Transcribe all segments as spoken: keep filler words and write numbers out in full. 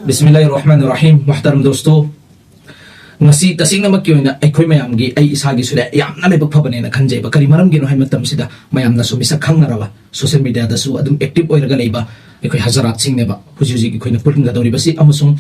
ꯕꯤꯁꯃꯤꯜꯂꯥꯍꯤꯔ ꯔꯍꯃꯥꯅꯤꯔ ꯔꯍꯤꯝ꯫ ꯃꯨꯍꯇꯔꯝ ꯗꯣꯁꯇꯣ, ꯉꯁꯤ ꯇꯁꯦꯡꯅꯃꯛꯀꯤ ꯑꯣꯏꯅ ꯑꯩꯈꯣꯏ ꯃꯌꯥꯝꯒꯤ, ꯑꯩ ꯏꯁꯥꯒꯤꯁꯨꯅꯦ, ꯌꯥꯝꯅ ꯂꯥꯏꯕꯛ ꯐꯕꯅꯦꯅ ꯈꯟꯖꯩꯕ꯫ ꯀꯔꯤ ꯃꯔꯝꯒꯤꯅꯣ ꯍꯥꯏꯕ ꯃꯇꯝꯁꯤꯗ, ꯃꯌꯥꯝꯅꯁꯨ ꯃꯤꯁꯛ ꯈꯪꯅꯔꯕ, ꯁꯣꯁꯤꯌꯦꯜ ꯃꯦꯗꯤꯌꯥꯗꯁꯨ ꯑꯗꯨꯝ ꯑꯦꯛꯇꯤꯚ ꯑꯣꯏꯔꯒ ꯂꯩꯕ ꯑꯩꯈꯣꯏ ꯍꯖꯔꯥꯠꯁꯤꯡꯅꯦꯕ ꯍꯧꯖꯤꯛ ꯍꯧꯖꯤꯛ ꯑꯩꯈꯣꯏꯅ ꯄꯨꯟꯒꯗꯧꯔꯤꯕꯁꯤ꯫ ꯑꯃꯁꯨꯡ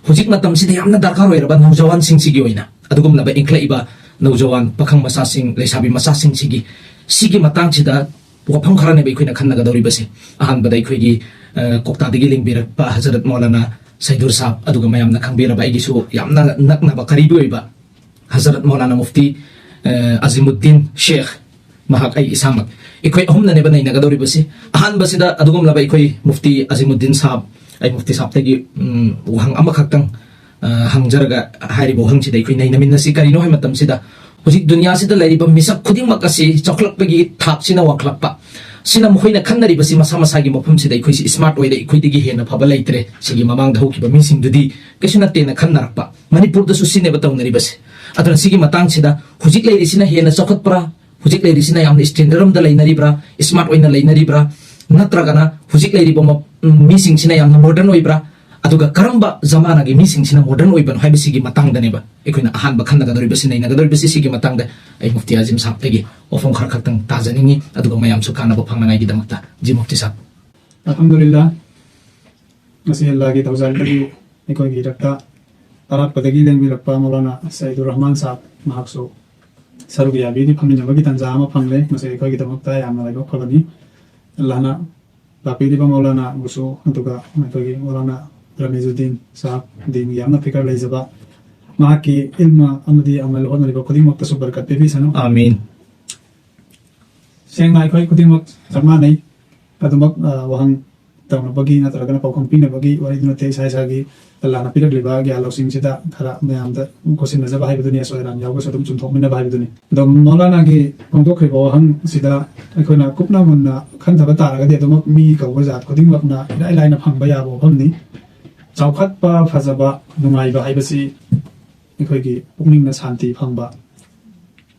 ꯍꯧꯖꯤꯛ ꯃꯇꯝꯁꯤꯗ ꯌꯥꯝꯅ ꯗꯔꯀꯥꯔ ꯑꯣꯏꯔꯕ ꯅꯧꯖꯋꯥꯟꯁꯤꯡꯁꯤꯒꯤ ꯑꯣꯏꯅ, ꯑꯗꯨꯒꯨꯝꯂꯕ ꯏꯟꯈꯠꯂꯛꯏꯕ ꯅꯧꯖꯋꯥꯟ ꯄꯥꯈꯪ ꯃꯆꯥꯁꯤꯡ, ꯂꯩꯁꯥꯕꯤ ꯃꯆꯥꯁꯤꯡꯁꯤꯒꯤ, ꯁꯤꯒꯤ ꯃꯇꯥꯡꯁꯤꯗ ꯋꯥꯐꯝ ꯈꯔꯅꯦꯕ ꯑꯩꯈꯣꯏꯅ ꯈꯟꯅꯒꯗꯧꯔꯤꯕꯁꯦ꯫ ꯑꯍꯥꯟꯕꯗ ꯑꯩꯈꯣꯏꯒꯤ, ꯑ, ꯀꯣꯛꯇꯥꯗꯒꯤ ꯂꯦꯡꯕꯤꯔꯛꯄ ꯍꯖꯔꯠ ꯃꯧꯂꯥꯅꯥ ꯁꯩꯗꯨꯔ ꯁꯥꯍꯕ, ꯑꯗꯨꯒ ꯃꯌꯥꯝꯅ ꯈꯪꯕꯤꯔꯕ ꯑꯩꯒꯤꯁꯨ ꯌꯥꯝꯅ ꯅꯛꯅꯕ ꯀꯔꯤꯕꯤ ꯑꯣꯏꯕ ꯍꯖꯔꯠ ꯃꯧꯂꯥꯅꯥ ꯃꯨꯐꯇꯤ, ꯑ, ꯑꯖꯤꯃꯨꯗꯗꯤꯟ ꯁꯦꯈ, ꯃꯍꯥꯛ ꯑꯩ ꯏꯁꯥꯃꯛ, ꯑꯩꯈꯣꯏ ꯑꯍꯨꯝꯅꯅꯦꯕ ꯅꯩꯅꯒꯗꯧꯔꯤꯕꯁꯤ꯫ ꯑꯍꯥꯟꯕꯁꯤꯗ ꯑꯗꯨꯒꯨꯝꯂꯕ ꯑꯩꯈꯣꯏ ꯃꯨꯐꯇꯤ ꯑꯖꯤꯃꯨꯗꯗꯤꯟ ꯁꯥꯍꯕ, ꯑꯩ ꯃꯨꯐꯇꯤ ꯁꯥꯍꯕꯇꯒꯤ, ꯎꯝ, ꯋꯥꯍꯪ ꯑꯃꯈꯛꯇꯪ, ꯑ, ꯍꯪꯖꯔꯒ, ꯍꯥꯏꯔꯤꯕ ꯋꯥꯍꯪꯁꯤꯗ ꯑꯩꯈꯣꯏ ꯅꯩꯅꯃꯤꯟꯅꯁꯤ꯫ ꯀꯔꯤꯅꯣ ꯍꯥꯏꯕ ꯃꯇꯝꯁꯤꯗ, ꯍꯧꯖꯤꯛ ꯗꯨꯅꯤꯌꯥꯁꯤꯗ ꯂꯩꯔꯤꯕ ꯃꯤꯁꯛ ꯈꯨꯗꯤꯡꯃꯛ ꯑꯁꯤ ꯆꯥꯎꯈꯠꯂꯛꯄꯒꯤ ꯊꯥꯛꯁꯤꯅ ꯋꯥꯡꯈꯠꯂꯛꯄ, ꯁꯤꯅ ꯃꯈꯣꯏꯅ ꯈꯟꯅꯔꯤꯕꯁꯤ ꯃꯁꯥ ꯃꯁꯥꯒꯤ ꯃꯐꯝꯁꯤꯗ ꯑꯩꯈꯣꯏꯁꯤ ꯁ꯭ꯃꯥꯔꯠ ꯑꯣꯏꯔꯦ, ꯑꯩꯈꯣꯏꯗꯒꯤ ꯍꯦꯟꯅ ꯐꯕ ꯂꯩꯇ꯭ꯔꯦ, ꯁꯤꯒꯤ ꯃꯃꯥꯡꯗ ꯍꯧꯈꯤꯕ ꯃꯤꯁꯤꯡꯗꯨꯗꯤ ꯀꯩꯁꯨ ꯅꯠꯇꯦꯅ ꯈꯟꯅꯔꯛꯄ꯫ ꯃꯅꯤꯄꯨꯔꯗꯁꯨ ꯁꯤꯅꯦꯕ ꯇꯧꯅꯔꯤꯕꯁꯦ꯫ ꯑꯗꯨꯅ ꯁꯤꯒꯤ ꯃꯇꯥꯡꯁꯤꯗ ꯍꯧꯖꯤꯛ ꯂꯩꯔꯤꯁꯤꯅ ꯍꯦꯟꯅ ꯆꯥꯎꯈꯠꯄ꯭ꯔꯥ? ꯍꯧꯖꯤꯛ ꯂꯩꯔꯤꯁꯤꯅ ꯌꯥꯝꯅ ꯁ꯭ꯇꯦꯟꯗꯔꯗ ꯑꯃꯗ ꯂꯩꯅꯔꯤꯕ꯭ꯔꯥ? ꯁ꯭ꯃꯥꯔꯠ ꯑꯣꯏꯅ ꯂꯩꯅꯔꯤꯕ꯭ꯔꯥ? ꯅꯠꯇ꯭ꯔꯒꯅ ꯍꯧꯖꯤꯛ ꯂꯩꯔꯤꯕ ꯃ-, ꯃꯤꯁꯤꯡꯁꯤꯅ ꯌꯥꯝꯅ ꯃꯣꯗꯔꯟ ꯑꯣꯏꯕ꯭ꯔꯥ? ꯑꯗꯨꯒ ꯀꯔꯝꯕ ꯖꯃꯥꯅꯥꯒꯤ ꯃꯤꯁꯤꯡꯁꯤꯅ ꯃꯣꯗꯔꯟ ꯑꯣꯏꯕꯅꯣ ꯍꯥꯏꯕꯁꯤꯒꯤ ꯃꯇꯥꯡꯗꯅꯦꯕ ꯑꯩꯈꯣꯏꯅ ꯑꯍꯥꯟꯕ ꯈꯟꯅꯒꯗꯧꯔꯤꯕꯁꯤ, ꯅꯩꯅꯒꯗꯧꯔꯤꯕꯁꯤ꯫ ꯁꯤꯒꯤ ꯃꯇꯥꯡꯗ ꯑꯩ ꯃꯨꯐꯇꯤ ꯑꯖꯤꯝ ꯁꯥꯍꯕꯇꯒꯤ ꯋꯥꯐꯝ ꯈꯔ ꯈꯛꯇꯪ ꯇꯥꯖꯅꯤꯡꯉꯤ, ꯑꯗꯨꯒ ꯃꯌꯥꯝꯁꯨ ꯀꯥꯟꯅꯕ ꯐꯪꯅꯉꯥꯏꯒꯤꯗꯃꯛꯇ꯫ ꯖꯤ ꯃꯨꯐꯇꯤ ꯁꯥꯍꯕ꯫ ꯑꯜꯍꯝꯗꯨꯂꯤꯜꯂꯥꯍ, ꯉꯁꯤ ꯑꯜꯂꯥꯍꯒꯤ ꯊꯧꯖꯥꯜꯗꯒꯤ ꯑꯩꯈꯣꯏꯒꯤ ꯏꯔꯛꯇ ꯑꯔꯥꯞꯄꯗꯒꯤ ꯂꯦꯡꯕꯤꯔꯛꯄ ꯃꯧꯂꯥꯅꯥ ꯁꯌꯤꯗꯨꯔ ꯔꯍꯃꯥꯟ ꯁꯥꯍꯕ, ꯃꯍꯥꯛꯁꯨ ꯁꯔꯨꯛ ꯌꯥꯕꯤꯗꯨꯅ ꯐꯝꯃꯤꯟꯅꯕꯒꯤ ꯇꯥꯟꯖꯥ ꯑꯃ ꯐꯪꯂꯦ꯫ ꯃꯁꯤ ꯑꯩꯈꯣꯏꯒꯤꯗꯃꯛꯇ ꯌꯥꯝꯅ ꯂꯥꯏꯕꯛ ꯐꯕꯅꯤ꯫ ꯑꯜꯂꯥꯍꯅ ꯂꯥꯛꯄꯤꯔꯤꯕ ꯃꯧꯂꯥꯅꯥꯕꯨꯁꯨ, ꯑꯗꯨꯒ ꯑꯩꯈꯣꯏꯒꯤ ꯃꯧꯂꯥꯅꯥ ꯔꯃꯤꯖꯨꯗꯗꯤꯟ ꯁꯥꯍꯕ, ꯗꯤꯟꯒꯤ ꯌꯥꯝꯅ ꯐꯤꯀꯔ ꯂꯩꯖꯕ, ꯃꯍꯥꯛꯀꯤ ꯏꯜꯃ ꯑꯃꯗꯤ ꯑꯃꯜ ꯍꯣꯠꯅꯔꯤꯕ ꯈꯨꯗꯤꯡꯃꯛꯇꯁꯨ ꯕꯔꯀꯠ ꯄꯤꯕꯤꯁꯅꯨ꯫ ꯑꯥꯃꯤꯟ꯫ ꯁꯦꯡꯅ ꯑꯩꯈꯣꯏ ꯈꯨꯗꯤꯡꯃꯛ ꯆꯞ ꯃꯥꯟꯅꯩ꯫ ꯑꯗꯨꯃꯛ, ꯑ, ꯋꯥꯍꯪ ꯇꯧꯅꯕꯒꯤ ꯅꯠꯇ꯭ꯔꯒꯅ ꯄꯥꯎꯈꯨꯝ ꯄꯤꯅꯕꯒꯤ ꯋꯥꯔꯤꯗꯨ ꯅꯠꯇꯦ꯫ ꯏꯁꯥ ꯏꯁꯥꯒꯤ ꯑꯜꯂꯥꯍꯅ ꯄꯤꯔꯛꯂꯤꯕ ꯒ꯭ꯌꯥꯟ ꯂꯧꯁꯤꯡꯁꯤꯗ ꯈꯔ ꯃꯌꯥꯝꯗ ꯈꯣꯠꯆꯤꯟꯅꯖꯕ ꯍꯥꯏꯕꯗꯨꯅꯤ, ꯑꯁꯣꯏ ꯑꯔꯥꯟ ꯌꯥꯎꯕꯁꯨ ꯑꯗꯨꯝ ꯆꯨꯝꯊꯣꯛꯃꯤꯟꯅꯕ ꯍꯥꯏꯕꯗꯨꯅꯤ꯫ ꯑꯗꯣ ꯃꯧꯂꯥꯅꯥꯒꯤ ꯐꯣꯡꯗꯣꯛꯈ꯭ꯔꯤꯕ ꯋꯥꯍꯪꯁꯤꯗ ꯑꯩꯈꯣꯏꯅ ꯀꯨꯞꯅ ꯃꯨꯟꯅ ꯈꯟꯊꯕ ꯇꯥꯔꯒꯗꯤ, ꯑꯗꯨꯃꯛ ꯃꯤ ꯀꯧꯕ ꯖꯥꯠ ꯈꯨꯗꯤꯡꯃꯛꯅ ꯏꯔꯥꯏ ꯂꯥꯏꯅ ꯐꯪꯕ ꯌꯥꯕ ꯋꯥꯐꯝꯅꯤ꯫ ꯆꯥꯎꯈꯠꯄ, ꯐꯖꯕ, ꯅꯨꯡꯉꯥꯏꯕ ꯍꯥꯏꯕꯁꯤ ꯑꯩꯈꯣꯏꯒꯤ ꯄꯨꯛꯅꯤꯡꯅ ꯁꯥꯟꯇꯤ ꯐꯪꯕ,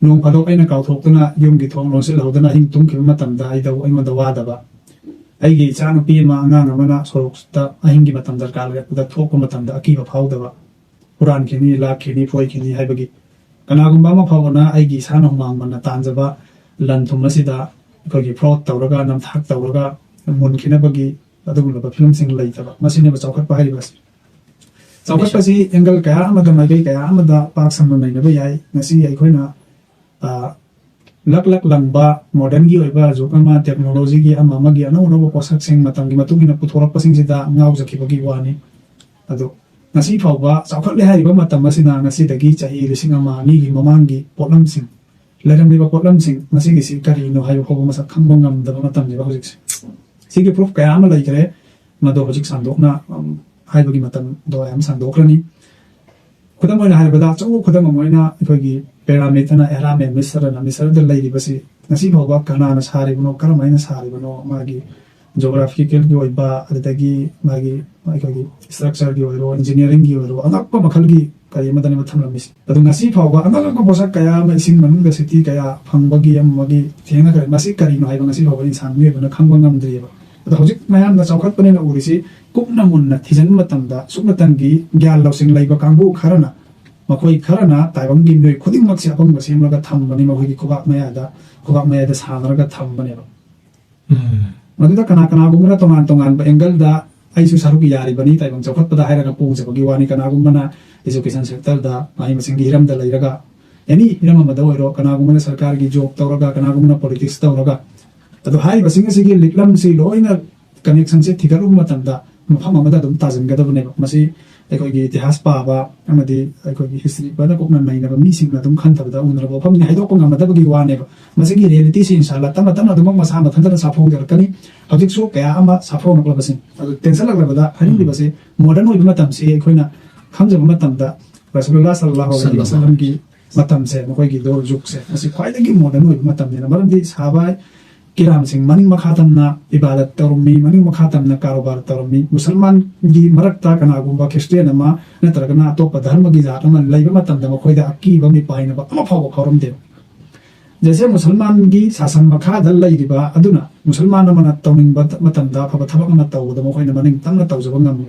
ꯅꯣꯡ ꯐꯥꯗꯣꯛ ꯑꯩꯅ ꯀꯥꯎꯊꯣꯛꯇꯨꯅ ꯌꯨꯝꯒꯤ ꯊꯣꯡ ꯂꯣꯟꯁꯤꯜꯍꯧꯗꯅ ꯑꯍꯤꯡ ꯇꯨꯝꯈꯤꯕ ꯃꯇꯝꯗ ꯑꯩꯗ, ꯑꯩꯉꯣꯟꯗ ꯋꯥꯗꯕ, ꯑꯩꯒꯤ ꯏꯆꯥꯅꯨꯄꯤ ꯑꯃ, ꯑꯉꯥꯡ ꯑꯃꯅ ꯁꯣꯔꯣꯛꯇ ꯑꯍꯤꯡꯒꯤ ꯃꯇꯝ ꯗꯔꯀꯥꯔ ꯂꯩꯔꯛꯄꯗ ꯊꯣꯛꯄ ꯃꯇꯝꯗ ꯑꯀꯤꯕ ꯐꯥꯎꯗꯕ, ꯍꯨꯔꯥꯟꯈꯤꯅꯤ, ꯂꯥꯛꯈꯤꯅꯤ, ꯐꯣꯏꯈꯤꯅꯤ ꯍꯥꯏꯕꯒꯤ꯫ ꯀꯅꯥꯒꯨꯝꯕ ꯑꯃ ꯐꯥꯎꯕꯅ ꯑꯩꯒꯤ ꯏꯁꯥꯅ ꯍꯨꯃꯥꯡ ꯃꯟꯅ ꯇꯥꯟꯖꯕ ꯂꯟ ꯊꯨꯝ ꯑꯁꯤꯗ ꯑꯩꯈꯣꯏꯒꯤ fraud ꯇꯧꯔꯒ, ꯅꯝꯊꯥꯛ ꯇꯧꯔꯒ ꯃꯨꯟꯈꯤꯅꯕꯒꯤ ꯑꯗꯨꯒꯨꯝꯂꯕ ꯐꯤꯕꯝꯁꯤꯡ ꯂꯩꯇꯕ, ꯃꯁꯤꯅꯦꯕ ꯆꯥꯎꯈꯠꯄ ꯍꯥꯏꯔꯤꯕ ꯑꯁꯤ꯫ ꯆꯥꯎꯈꯠꯄꯁꯤ angle ꯀꯌꯥ ꯑꯃꯗ, ꯃꯥꯏꯀꯩ ꯀꯌꯥ ꯑꯃꯗ ꯄꯥꯛ ꯁꯟꯅ ꯅꯩꯅꯕ ꯌꯥꯏ꯫ ꯉꯁꯤ ꯑꯩꯈꯣꯏꯅ, ꯑ, ꯂꯛ ꯂꯛ ꯂꯪꯕ modernꯒꯤ ꯑꯣꯏꯕ ꯖꯨꯒ ꯑꯃ, technologyꯒꯤ ꯑꯃ ꯑꯃꯒꯤ ꯑꯅꯧ ꯑꯅꯧꯕ ꯄꯣꯠꯁꯛꯁꯤꯡ ꯃꯇꯝꯒꯤ ꯃꯇꯨꯡ ꯏꯟꯅ ꯄꯨꯊꯣꯔꯛꯄꯁꯤꯡꯁꯤꯗ ꯉꯥꯎꯖꯈꯤꯕꯒꯤ ꯋꯥꯅꯤ꯫ ꯑꯗꯣ ꯉꯁꯤ ꯐꯥꯎꯕ ꯆꯥꯎꯈꯠꯂꯦ ꯍꯥꯏꯔꯤꯕ ꯃꯇꯝ ꯑꯁꯤꯅ ꯉꯁꯤꯗꯒꯤ ꯆꯍꯤ ꯂꯤꯁꯤꯡ ꯑꯃ ꯑꯅꯤꯒꯤ ꯃꯃꯥꯡꯒꯤ ꯄꯣꯠꯂꯝꯁꯤꯡ, ꯂꯩꯔꯝꯂꯤꯕ ꯄꯣꯠꯂꯝꯁꯤꯡ ꯃꯁꯤꯒꯤꯁꯤ ꯀꯔꯤꯅꯣ ꯍꯥꯏꯕ ꯐꯥꯎꯕ ꯃꯁꯛ ꯈꯪꯕ ꯉꯝꯗꯕ ꯃꯇꯝꯅꯦꯕ ꯍꯧꯖꯤꯛꯁꯦ꯫ ꯁꯤꯒꯤ proof ꯀꯌꯥ ꯑꯃ ꯂꯩꯈ꯭ꯔꯦ, ꯃꯗꯣ ꯍꯧꯖꯤꯛ ꯁꯟꯗꯣꯛꯅ, ꯎꯝ, ꯍꯥꯏꯕꯒꯤ ꯃꯇꯝꯗꯣ ꯌꯥꯝ ꯁꯟꯗꯣꯛꯈ꯭ꯔꯅꯤ꯫ ꯈꯨꯗꯝ ꯑꯣꯏꯅ ꯍꯥꯏꯔꯕꯗ, ꯑꯆꯧꯕ ꯈꯨꯗꯝ ꯑꯃ ꯑꯣꯏꯅ ꯑꯩꯈꯣꯏꯒꯤ pyramid ꯑꯅ ꯑꯍꯔꯥꯝ ꯑꯦꯟ ꯃꯤꯁꯔ ꯑꯅ ꯃꯤꯁꯔꯗ ꯂꯩꯔꯤꯕꯁꯤ ꯉꯁꯤ ꯐꯥꯎꯕ ꯀꯅꯥꯅ ꯁꯥꯔꯤꯕꯅꯣ, ꯀꯔꯝꯍꯥꯏꯅ ꯁꯥꯔꯤꯕꯅꯣ, ꯃꯥꯒꯤ geographicalꯒꯤ ꯑꯣꯏꯕ, ꯑꯗꯨꯗꯒꯤ ꯃꯥꯒꯤ, ꯑꯩꯈꯣꯏꯒꯤ structureꯒꯤ ꯑꯣꯏꯔꯣ, engineeringꯒꯤ ꯑꯣꯏꯔꯣ, ꯑꯉꯛꯄ ꯃꯈꯜꯒꯤ ꯀꯔꯤ ꯑꯃꯗꯅꯦꯕ ꯊꯝꯂꯝꯃꯤꯁꯦ꯫ ꯑꯗꯣ ꯉꯁꯤ ꯐꯥꯎꯕ ꯑꯉꯛ ꯑꯉꯛꯄ ꯄꯣꯠꯁꯛ ꯀꯌꯥ ꯑꯃ, ꯏꯁꯤꯡ ꯃꯅꯨꯡꯗ city ꯀꯌꯥ ꯐꯪꯕꯒꯤ ꯑꯃꯒꯤ ꯊꯦꯡꯅꯈ꯭ꯔꯦ꯫ ꯃꯁꯤ ꯀꯔꯤꯅꯣ ꯍꯥꯏꯕ ꯉꯁꯤ ꯐꯥꯎꯕ ꯏꯟꯁꯥꯟ ꯃꯤꯑꯣꯏꯕꯅ ꯈꯪꯕ ꯉꯝꯗ꯭ꯔꯤꯑꯕ꯫ ꯑꯗꯣ ꯍꯧꯖꯤꯛ ꯃꯌꯥꯝꯅ ꯆꯥꯎꯈꯠꯄꯅꯤꯅ ꯎꯔꯤꯁꯤ ꯀꯨꯞꯅ ꯃꯨꯟꯅ ꯊꯤꯖꯤꯟꯕ ꯃꯇꯝꯗ ꯁꯨꯞꯅꯇꯪꯒꯤ ꯒ꯭ꯌꯥꯟ ꯂꯧꯁꯤꯡ ꯂꯩꯕ ꯀꯥꯡꯕꯨ ꯈꯔꯅ, ꯃꯈꯣꯏ ꯈꯔꯅ ꯇꯥꯏꯕꯪꯒꯤ ꯃꯤꯑꯣꯏ ꯈꯨꯗꯤꯡꯃꯛꯁꯦ ꯑꯄꯪꯕ ꯁꯦꯝꯂꯒ ꯊꯝꯕꯅꯤ, ꯃꯈꯣꯏꯒꯤ ꯈꯨꯕꯥꯛ ꯃꯌꯥꯗ, ꯈꯨꯕꯥꯛ ꯃꯌꯥꯗ ꯁꯥꯟꯅꯔꯒ ꯊꯝꯕꯅꯦꯕ꯫ ꯃꯗꯨꯗ ꯀꯅꯥ ꯀꯅꯥꯒꯨꯝꯕꯅ ꯇꯣꯉꯥꯟ ꯇꯣꯉꯥꯟꯕ angleꯗ ꯑꯩꯁꯨ ꯁꯔꯨꯛ ꯌꯥꯔꯤꯕꯅꯤ ꯇꯥꯏꯕꯪ ꯆꯥꯎꯈꯠꯄꯗ ꯍꯥꯏꯔꯒ ꯄꯣꯡꯖꯕꯒꯤ ꯋꯥꯅꯤ꯫ ꯀꯅꯥꯒꯨꯝꯕꯅ education sectorꯗ, ꯃꯍꯩ ꯃꯁꯤꯡꯒꯤ ꯍꯤꯔꯝꯗ ꯂꯩꯔꯒ, any ꯍꯤꯔꯝ ꯑꯃꯗ ꯑꯣꯏꯔꯣ, ꯀꯅꯥꯒꯨꯝꯕꯅ ꯁꯔꯀꯥꯔꯒꯤ job ꯇꯧꯔꯒ, ꯀꯅꯥꯒꯨꯝꯕꯅ politics ꯇꯧꯔꯒ, ꯑꯗꯣ ꯍꯥꯏꯔꯤꯕꯁꯤꯡ ꯑꯁꯤꯒꯤ ꯂꯤꯛꯂꯝꯁꯤ ꯂꯣꯏꯅ connectionꯁꯦ ꯊꯤꯒꯠꯂꯨꯕ ꯃꯇꯝꯗ ꯃꯐꯝ ꯑꯃꯗ ꯑꯗꯨꯝ ꯇꯥꯁꯤꯟꯒꯗꯕꯅꯦꯕ꯫ ꯃꯁꯤ ꯑꯩꯈꯣꯏꯒꯤ ꯏꯇꯤꯍꯥꯁ ꯄꯥꯕ ꯑꯃꯗꯤ ꯑꯩꯈꯣꯏꯒꯤ history ꯐꯖꯅ ꯀꯨꯞꯅ ꯅꯩꯅꯕ ꯃꯤꯁꯤꯡꯅ ꯑꯗꯨꯝ ꯈꯟꯊꯕꯗ ꯎꯅꯔꯕ ꯋꯥꯐꯝꯅꯤ, ꯍꯥꯏꯗꯣꯛꯄ ꯉꯝꯅꯗꯕꯒꯤ ꯋꯥꯅꯦꯕ꯫ ꯃꯁꯤꯒꯤ realityꯁꯤ ꯏꯟꯁꯥꯜꯂꯥ ꯇꯞꯅ ꯇꯞꯅ ꯑꯗꯨꯃꯛ ꯃꯁꯥ ꯃꯊꯟꯇꯅ ꯆꯥꯎꯊꯣꯛꯆꯔꯛꯀꯅꯤ꯫ ꯍꯧꯖꯤꯛꯁꯨ ꯀꯌꯥ ꯑꯃ ꯆꯥꯎꯊꯣꯛꯂꯛꯂꯕꯁꯤꯡ ꯑꯗꯨ ꯇꯦꯟꯁꯤꯜꯂꯛꯂꯕꯗ, ꯍꯥꯏꯅꯤꯡꯂꯤꯕꯁꯤ modern ꯑꯣꯏꯕ ꯃꯇꯝꯁꯤ ꯑꯩꯈꯣꯏꯅ ꯈꯪꯖꯕ ꯃꯇꯝꯗ ꯔꯁꯨꯂꯨꯜꯂꯥ ꯁꯜꯂꯜꯂꯥꯍꯨ ꯑꯂꯩꯍꯤ ꯁꯜꯂꯜꯂꯥꯍꯨ ꯋꯁꯜꯂꯝꯒꯤ ꯃꯇꯝꯁꯦ, ꯃꯈꯣꯏꯒꯤ ꯗꯣꯔ ꯖꯨꯒꯁꯦ, ꯃꯁꯤ ꯈ꯭ꯋꯥꯏꯗꯒꯤ modern ꯑꯣꯏꯕ ꯃꯇꯝꯅꯤꯅ, ꯃꯔꯝꯗꯤ ꯁꯍꯥꯕꯥ ꯀꯤꯔꯥꯝꯁꯤꯡ ꯃꯅꯤꯡ ꯃꯈꯥ ꯇꯝꯅ ꯏꯕꯥꯗꯠ ꯇꯧꯔꯝꯃꯤ, ꯃꯅꯤꯡ ꯃꯈꯥ ꯇꯝꯅ ꯀꯥꯔꯣꯕꯥꯔ ꯇꯧꯔꯝꯃꯤ꯫ ꯃꯨꯁꯜꯃꯥꯟꯒꯤ ꯃꯔꯛꯇ ꯀꯅꯥꯒꯨꯝꯕ ꯈ꯭ꯔꯤꯁꯇꯤꯌꯥꯟ ꯑꯃ ꯅꯠꯇ꯭ꯔꯒꯅ ꯑꯇꯣꯞꯄ ꯙꯔꯃꯒꯤ ꯖꯥꯠ ꯑꯃ ꯂꯩꯕ ꯃꯇꯝꯗ ꯃꯈꯣꯏꯗ ꯑꯀꯤꯕ ꯃꯤꯄꯥꯏꯅꯕ ꯑꯃ ꯐꯥꯎꯕ ꯐꯥꯎꯔꯝꯗꯦꯕ꯫ ꯖꯩꯁꯦ ꯃꯨꯁꯜꯃꯥꯟꯒꯤ ꯁꯥꯁꯟ ꯃꯈꯥꯗ ꯂꯩꯔꯤꯕ ꯑꯗꯨꯅ ꯃꯨꯁꯜꯃꯥꯟ ꯑꯃꯅ ꯇꯧꯅꯤꯡꯕ ꯃꯇꯝꯗ ꯑꯐꯕ ꯊꯕꯛ ꯑꯃ ꯇꯧꯕꯗ ꯃꯈꯣꯏꯅ ꯃꯅꯤꯡ ꯇꯝꯅ ꯇꯧꯖꯕ ꯉꯝꯃꯤ꯫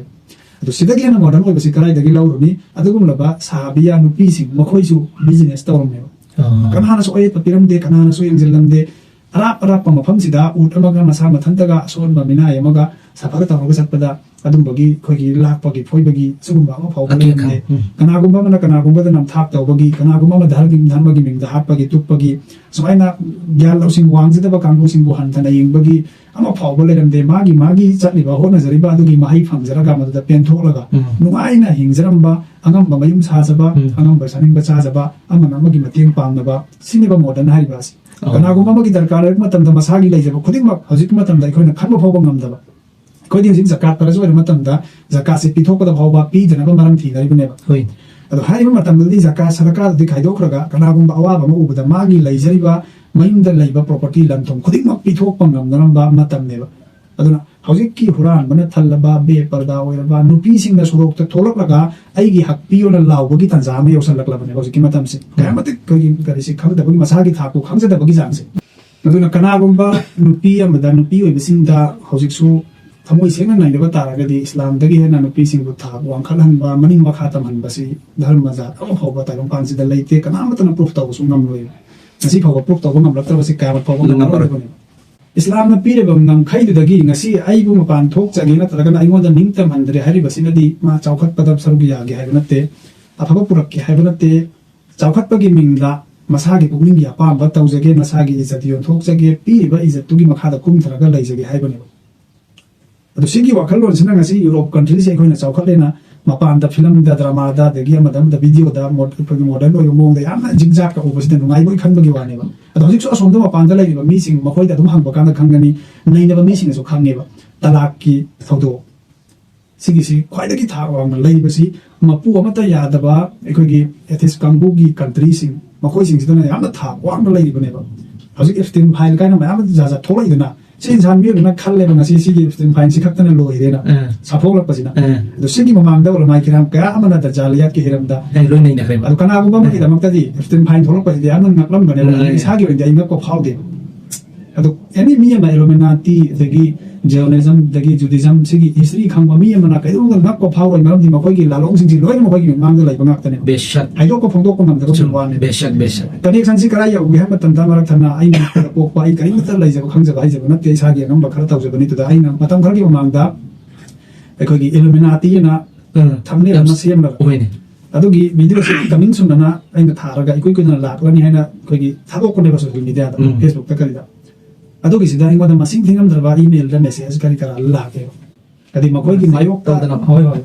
ꯑꯗꯨ ꯁꯤꯗꯒꯤ ꯍꯦꯟꯅ ꯃꯣꯗꯔꯟ ꯑꯣꯏꯕꯁꯤ ꯀꯗꯥꯏꯗꯒꯤ ꯂꯧꯔꯨꯅꯤ? ꯑꯗꯨꯒꯨꯝꯂꯕ ꯁꯍꯥꯕꯤꯌꯥ ꯅꯨꯄꯤꯁꯤꯡ ꯃꯈꯣꯏꯁꯨ ꯕꯤꯖꯤꯅꯦꯁ ꯇꯧꯔꯝꯃꯦꯕ꯫ ꯀꯅꯥꯅꯁꯨ ꯑꯌꯦꯠꯄ ꯄꯤꯔꯝꯗꯦ, ꯀꯅꯥꯅꯁꯨ ꯌꯦꯡꯁꯤꯜꯂꯝꯗꯦ꯫ ꯑꯔꯥꯞ ꯑꯔꯥꯞꯄ ꯃꯐꯝꯁꯤꯗ ꯎꯠ ꯑꯃꯒ ꯃꯁꯥ ꯃꯊꯟꯇꯒ ꯑꯁꯣꯟꯕ ꯃꯤꯅꯥꯏ ꯑꯃꯒ ꯁꯐꯔ ꯇꯧꯔꯒ ꯆꯠꯄꯗ ꯑꯗꯨꯝꯕꯒꯤ ꯑꯩꯈꯣꯏꯒꯤ ꯂꯥꯛꯄꯒꯤ ꯐꯣꯏꯕꯒꯤ ꯁꯤꯒꯨꯝꯕ ꯑꯃ ꯐꯥꯎꯕ ꯂꯩꯔꯝꯗꯦ꯫ ꯎꯝ꯫ ꯀꯅꯥꯒꯨꯝꯕ ꯑꯃꯅ ꯀꯅꯥꯒꯨꯝꯕꯗ ꯅꯝꯊꯥꯛ ꯇꯧꯕꯒꯤ, ꯀꯅꯥꯒꯨꯝꯕ ꯑꯃ ꯙꯔꯃꯒꯤ, ꯙꯔꯃꯒꯤ ꯃꯤꯡꯗ ꯍꯥꯠꯄꯒꯤ, ꯇꯨꯞꯄꯒꯤ, ꯁꯨꯃꯥꯏꯅ ꯒ꯭ꯌꯥꯟ ꯂꯧꯁꯤꯡ ꯋꯥꯡꯖꯗꯕ ꯀꯥꯡꯕꯨꯁꯤꯡꯕꯨ ꯍꯟꯊꯅ ꯌꯦꯡꯕꯒꯤ ꯑꯃ ꯐꯥꯎꯕ ꯂꯩꯔꯝꯗꯦ꯫ ꯃꯥꯒꯤ, ꯃꯥꯒꯤ ꯆꯠꯂꯤꯕ ꯍꯣꯠꯅꯖꯔꯤꯕ ꯑꯗꯨꯒꯤ ꯃꯍꯩ ꯐꯪꯖꯔꯒ ꯃꯗꯨꯗ ꯄꯦꯟꯊꯣꯛꯂꯒ ꯎꯝ꯫ ꯅꯨꯡꯉꯥꯏꯅ ꯍꯤꯡꯖꯔꯝꯕ, ꯑꯉꯝꯕ ꯃꯌꯨꯝ ꯁꯥꯖꯕ, ꯎꯝ꯫ ꯑꯉꯝꯕ ꯆꯥꯅꯤꯡꯕ ꯆꯥꯖꯕ, ꯑꯃꯅ ꯑꯃꯒꯤ ꯃꯇꯦꯡ ꯄꯥꯡꯅꯕ, ꯁꯤꯅꯦꯕ ꯃꯣꯗꯔꯟ ꯍꯥꯏꯔꯤꯕ ꯑꯁꯤ꯫ ꯑꯣ꯫ ꯀꯅꯥꯒꯨꯝꯕ ꯑꯃꯒꯤ ꯗꯔꯀꯥꯔ ꯂꯩꯔꯛꯄ ꯃꯇꯝꯗ ꯃꯁꯥꯒꯤ ꯂꯩꯖꯕ ꯈꯨꯗꯤꯡꯃꯛ ꯍꯧꯖꯤꯛꯀꯤ ꯃꯇꯝꯗ ꯑꯩꯈꯣꯏꯅ ꯈꯟꯕ ꯐꯥꯎꯕ ꯉꯝꯗꯕ꯫ ꯑꯩꯈꯣꯏꯗꯤ ꯍꯧꯖꯤꯛ ꯖꯀꯥꯠ ꯐꯔꯁ ꯑꯣꯏꯔ ꯃꯇꯝꯗ ꯖꯀꯥꯠꯁꯦ ꯄꯤꯊꯣꯛꯄꯗ ꯐꯥꯎꯕ ꯄꯤꯗꯅꯕ ꯃꯔꯝ ꯊꯤꯅꯔꯤꯕꯅꯦꯕ꯫ ꯍꯣꯏ꯫ ꯑꯗꯣ ꯍꯥꯏꯔꯤꯕ ꯃꯇꯝꯗꯗꯤ ꯖꯀꯥꯠ ꯁꯗꯀꯥꯗꯗꯤ ꯈꯥꯏꯗꯣꯛꯈ꯭ꯔꯒ ꯀꯅꯥꯒꯨꯝꯕ ꯑꯋꯥꯕ ꯑꯃ ꯎꯕꯗ ꯃꯥꯒꯤ ꯂꯩꯖꯔꯤꯕ ꯃꯌꯨꯝꯗ ꯂꯩꯕ ꯄ꯭ꯔꯣꯄꯔꯇꯤ ꯂꯟ ꯊꯨꯝ ꯈꯨꯗꯤꯡꯃꯛ ꯄꯤꯊꯣꯛꯄ ꯉꯝꯅꯔꯝꯕ ꯃꯇꯝꯅꯦꯕ꯫ ꯑꯗꯨꯅ ꯍꯧꯖꯤꯛꯀꯤ ꯍꯨꯔꯥꯟꯕꯅ ꯊꯜꯂꯕ, ꯕꯦꯄꯔꯗꯥ ꯑꯣꯏꯔꯕ ꯅꯨꯄꯤꯁꯤꯡꯅ ꯁꯣꯔꯣꯛꯇ ꯊꯣꯛꯂꯛꯂꯒ "ꯑꯩꯒꯤ ꯍꯛꯄꯤꯌꯣꯅ" ꯂꯥꯎꯕꯒꯤ ꯇꯥꯟꯖꯥ ꯑꯃ ꯌꯧꯁꯜꯂꯛꯂꯕꯅꯦ ꯍꯧꯖꯤꯛꯀꯤ ꯃꯇꯝꯁꯦ꯫ ꯀꯌꯥ ꯃꯇꯤꯛ ꯑꯩꯈꯣꯏꯒꯤ ꯀꯔꯤꯁꯤ ꯈꯪꯗꯕꯒꯤ, ꯃꯁꯥꯒꯤ ꯊꯥꯛꯄꯨ ꯈꯪꯖꯗꯕꯒꯤ ꯆꯥꯡꯁꯦ꯫ ꯑꯗꯨꯅ ꯀꯅꯥꯒꯨꯝꯕ ꯅꯨꯄꯤ ꯑꯃꯗ, ꯅꯨꯄꯤ ꯑꯣꯏꯕꯁꯤꯡꯗ ꯍꯧꯖꯤꯛꯁꯨ ꯊꯃꯣꯏ ꯁꯦꯡꯅ ꯅꯩꯅꯕ ꯇꯥꯔꯒꯗꯤ ꯏꯁꯂꯥꯝꯗꯒꯤ ꯍꯦꯟꯅ ꯅꯨꯄꯤꯁꯤꯡꯕꯨ ꯊꯥꯛ ꯋꯥꯡꯈꯠꯍꯟꯕ, ꯃꯅꯤꯡ ꯃꯈꯥ ꯇꯝꯍꯟꯕꯁꯤ ꯙꯔꯃ ꯖꯥꯠ ꯑꯃ ꯐꯥꯎꯕ ꯇꯥꯏꯕꯪꯄꯥꯟꯁꯤꯗ ꯂꯩꯇꯦ꯫ ꯀꯅꯥꯃꯠꯇꯅ ꯄ꯭ꯔꯨꯐ ꯇꯧꯕꯁꯨ ꯉꯝꯂꯣꯏ꯫ ꯉꯁꯤ ꯐꯥꯎꯕ ꯄ꯭ꯔꯨꯐ ꯇꯧꯕ ꯉꯝꯂꯛꯇ꯭ꯔꯕꯁꯤ ꯀꯌꯥꯃꯠ ꯐꯥꯎꯕ ꯉꯝꯂꯔꯣꯏꯗꯕꯅꯤ꯫ ꯏꯁꯂꯥꯝꯅ ꯄꯤꯔꯤꯕ ꯉꯝꯈꯩꯗꯨꯗꯒꯤ ꯉꯁꯤ ꯑꯩꯕꯨ ꯃꯄꯥꯟ ꯊꯣꯛꯆꯒꯦ ꯅꯠꯇ꯭ꯔꯒꯅ ꯑꯩꯉꯣꯟꯗ ꯅꯤꯡꯇꯝꯍꯟꯗ꯭ꯔꯦ ꯍꯥꯏꯔꯤꯕꯁꯤꯅꯗꯤ ꯃꯥ ꯆꯥꯎꯈꯠꯄꯗ ꯁꯔꯨꯛ ꯌꯥꯒꯦ ꯍꯥꯏꯕ ꯅꯠꯇꯦ, ꯑꯐꯕ ꯄꯨꯔꯛꯀꯦ ꯍꯥꯏꯕ ꯅꯠꯇꯦ꯫ ꯆꯥꯎꯈꯠꯄꯒꯤ ꯃꯤꯡꯗ ꯃꯁꯥꯒꯤ ꯄꯨꯛꯅꯤꯡꯒꯤ ꯑꯄꯥꯝꯕ ꯇꯧꯖꯒꯦ, ꯃꯁꯥꯒꯤ ꯏꯖꯠ ꯌꯣꯟꯊꯣꯛꯆꯒꯦ, ꯄꯤꯔꯤꯕ ꯏꯖꯠꯇꯨꯒꯤ ꯃꯈꯥꯗ ꯀꯨꯝꯊꯔꯒ ꯂꯩꯖꯒꯦ ꯍꯥꯏꯕꯅꯦꯕ꯫ ꯑꯗꯣ ꯁꯤꯒꯤ ꯋꯥꯈꯜꯂꯣꯟꯁꯤꯅ ꯉꯁꯤ ꯌꯨꯔꯣꯞ ꯀꯟꯇ꯭ꯔꯤꯁꯦ ꯑꯩꯈꯣꯏꯅ ꯆꯥꯎꯈꯠꯂꯦꯅ ꯃꯄꯥꯟꯗ ꯐꯤꯂꯝꯗ, ꯗ꯭ꯔꯃꯥꯗ, ꯑꯗꯒꯤ ꯑꯃꯗ ꯑꯃꯗ ꯚꯤꯗꯤꯑꯣꯗ ꯃꯣ-, ꯑꯩꯈꯣꯏꯒꯤ ꯃꯣꯗꯔꯟ ꯑꯣꯏꯕ ꯃꯑꯣꯡꯗ ꯌꯥꯝꯅ ꯖꯤꯛꯖꯥꯛꯀ ꯎꯕꯁꯤꯗ ꯅꯨꯡꯉꯥꯏꯕꯣꯏ ꯈꯟꯕꯒꯤ ꯋꯥꯅꯦꯕ꯫ ꯑꯗꯣ ꯍꯧꯖꯤꯛꯁꯨ ꯑꯁꯣꯝꯗ ꯃꯄꯥꯟꯗ ꯂꯩꯔꯤꯕ ꯃꯤꯁꯤꯡ, ꯃꯈꯣꯏꯗ ꯑꯗꯨꯝ ꯍꯪꯕ ꯀꯥꯟꯗ ꯈꯪꯒꯅꯤ, ꯅꯩꯅꯕ ꯃꯤꯁꯤꯡꯅꯁꯨ ꯈꯪꯉꯦꯕ꯫ ꯇꯂꯥꯛꯀꯤ ꯊꯧꯗꯣꯛ ꯁꯤꯒꯤꯁꯤ ꯈ꯭ꯋꯥꯏꯗꯒꯤ ꯊꯥꯛ ꯋꯥꯡꯅ ꯂꯩꯕꯁꯤ ꯃꯄꯨ ꯑꯃꯠꯇ ꯌꯥꯗꯕ ꯑꯩꯈꯣꯏꯒꯤ ꯑꯦꯊꯤꯁ ꯀꯥꯡꯕꯨꯒꯤ ꯀꯟꯇ꯭ꯔꯤꯁꯤꯡ, ꯃꯈꯣꯏꯁꯤꯡꯁꯤꯗꯅ ꯌꯥꯝꯅ ꯊꯥꯛ ꯋꯥꯡꯅ ꯂꯩꯔꯤꯕꯅꯦꯕ꯫ ꯍꯧꯖꯤꯛ ꯑꯦꯞꯁꯇꯤꯟ ꯐꯥꯏꯜ ꯀꯥꯏꯅ ꯃꯌꯥꯝ ꯑꯃ ꯖꯥꯠ ꯖꯥꯠ ꯊꯣꯛꯂꯛꯏꯗꯅ, ꯁꯤ ꯏꯟꯁꯥꯟ ꯃꯤꯑꯣꯏꯕꯅ ꯈꯜꯂꯦꯕ ꯉꯁꯤ ꯁꯤꯒꯤ ꯏꯐꯇꯤꯟ ꯐꯥꯏꯟꯁꯤ ꯈꯛꯇꯅ ꯂꯣꯏꯔꯦꯅ, ꯑꯥ꯫ ꯁꯥꯐꯣꯛꯂꯛꯄꯁꯤꯅ꯫ ꯑꯥ꯫ ꯑꯗꯣ ꯁꯤꯒꯤ ꯃꯃꯥꯡꯗ ꯎꯂꯃꯥꯏ ꯀꯤꯔꯥꯝ ꯀꯌꯥ ꯑꯃꯅ ꯗꯖꯥꯂꯤꯌꯥꯠꯀꯤ ꯍꯤꯔꯝꯗ, ꯑꯦ, ꯂꯣꯏ ꯅꯩꯅꯈ꯭ꯔꯦꯕ꯫ ꯑꯗꯣ ꯀꯅꯥꯒꯨꯝꯕ ꯑꯃꯒꯤꯗꯃꯛꯇꯗꯤ ꯏꯐꯇꯤꯟ ꯐꯥꯏꯟ ꯊꯣꯛꯂꯛꯄꯁꯤꯗꯤ ꯌꯥꯝꯅ ꯉꯛꯂꯝꯒꯅꯦꯕ꯫ ꯎꯝ꯫ ꯑꯩ ꯏꯁꯥꯒꯤ ꯑꯣꯏꯅꯗꯤ ꯑꯩ ꯉꯛꯄ ꯐꯥꯎꯗꯦ꯫ ꯑꯗꯣ ꯑꯦꯅꯤ ꯃꯤ ꯑꯃ, ꯏꯂꯨꯃꯤꯅꯥꯇꯤ, ꯑꯗꯒꯤ ꯖꯤꯑꯣꯅꯤꯖꯝ, ꯑꯗꯒꯤ ꯖꯨꯗꯤꯖꯝ, ꯁꯤꯒꯤ ꯍꯤꯁꯇ꯭ꯔꯤ ꯈꯪꯕ ꯃꯤ ꯑꯃꯅ ꯀꯩꯗꯧꯅꯨꯡꯗ ꯉꯛꯄ ꯐꯥꯎꯔꯣꯏ, ꯃꯔꯝꯗꯤ ꯃꯈꯣꯏꯒꯤ ꯂꯥꯂꯣꯡꯁꯤꯡꯁꯤ ꯂꯣꯏꯅ ꯃꯈꯣꯏꯒꯤ ꯃꯤꯠꯃꯥꯡꯗ ꯂꯩꯕ ꯉꯥꯛꯇꯅꯦꯕ꯫ ꯕꯦꯁꯛ꯫ ꯍꯥꯏꯗꯣꯛꯄ ꯐꯣꯡꯗꯣꯛꯄ ꯉꯝꯗꯕꯒꯤ ꯋꯥꯅꯦ꯫ ꯕꯦꯁꯛ, ꯕꯦꯁꯛ꯫ ꯀꯅꯦꯛꯁꯟꯁꯤ ꯀꯗꯥꯏ ꯌꯧꯒꯦ ꯍꯥꯏꯕ ꯃꯇꯝꯗ, ꯃꯔꯛ ꯊꯠꯅ ꯑꯩꯅ ꯄꯣꯛꯄ, ꯑꯩ ꯀꯔꯤꯃꯠꯇ ꯂꯩꯖꯕ ꯈꯪꯖꯕ ꯍꯩꯖꯕ ꯅꯠꯇꯦ, ꯏꯁꯥꯒꯤ ꯑꯉꯝꯕ ꯈꯔ ꯇꯧꯖꯕꯅꯤ꯫ ꯑꯗꯨꯗ ꯑꯩꯅ ꯃꯇꯝ ꯈꯔꯒꯤ ꯃꯃꯥꯡꯗ ꯑꯩꯈꯣꯏꯒꯤ ꯏꯂꯨꯃꯤꯅꯥꯇꯤ ꯑꯅ ꯎꯝ꯫ ꯊꯝꯅꯦꯜ ꯑꯃ ꯁꯦꯝꯂꯒ, ꯍꯣꯏꯅꯦ꯫ ꯑꯗꯨꯒꯤ ꯚꯤꯗꯤꯑꯣꯁꯤ ꯀꯃꯤꯡ ꯁꯨꯟ ꯑꯅ ꯑꯩꯅ ꯊꯥꯔꯒ ꯏꯀꯨꯏ ꯀꯨꯏꯗꯅ ꯂꯥꯛꯂꯅꯤ ꯍꯥꯏꯅ ꯑꯩꯈꯣꯏꯒꯤ ꯊꯥꯗꯣꯛꯄꯅꯦꯕ ꯁꯣꯁꯤꯌꯦꯜ ꯃꯤꯗꯤꯌꯥꯗ, ꯎꯝ꯫ ꯐꯦꯁꯕꯨꯛꯇ ꯀꯔꯤꯗ꯫ ꯑꯗꯨꯒꯤꯁꯤꯗ ꯑꯩꯉꯣꯟꯗ ꯃꯁꯤꯡ ꯊꯤꯉꯝꯗ꯭ꯔꯕ ꯏꯃꯦꯜꯗ ꯃꯦꯁꯦꯖ ꯀꯔꯤ ꯀꯔꯥ ꯂꯥꯛꯀꯦꯕ꯫ ꯍꯥꯏꯗꯤ ꯃꯈꯣꯏꯒꯤ ꯃꯥꯌꯣꯛꯇ ꯇꯧꯗꯅ꯫ ꯍꯣꯏ, ꯍꯣꯏ꯫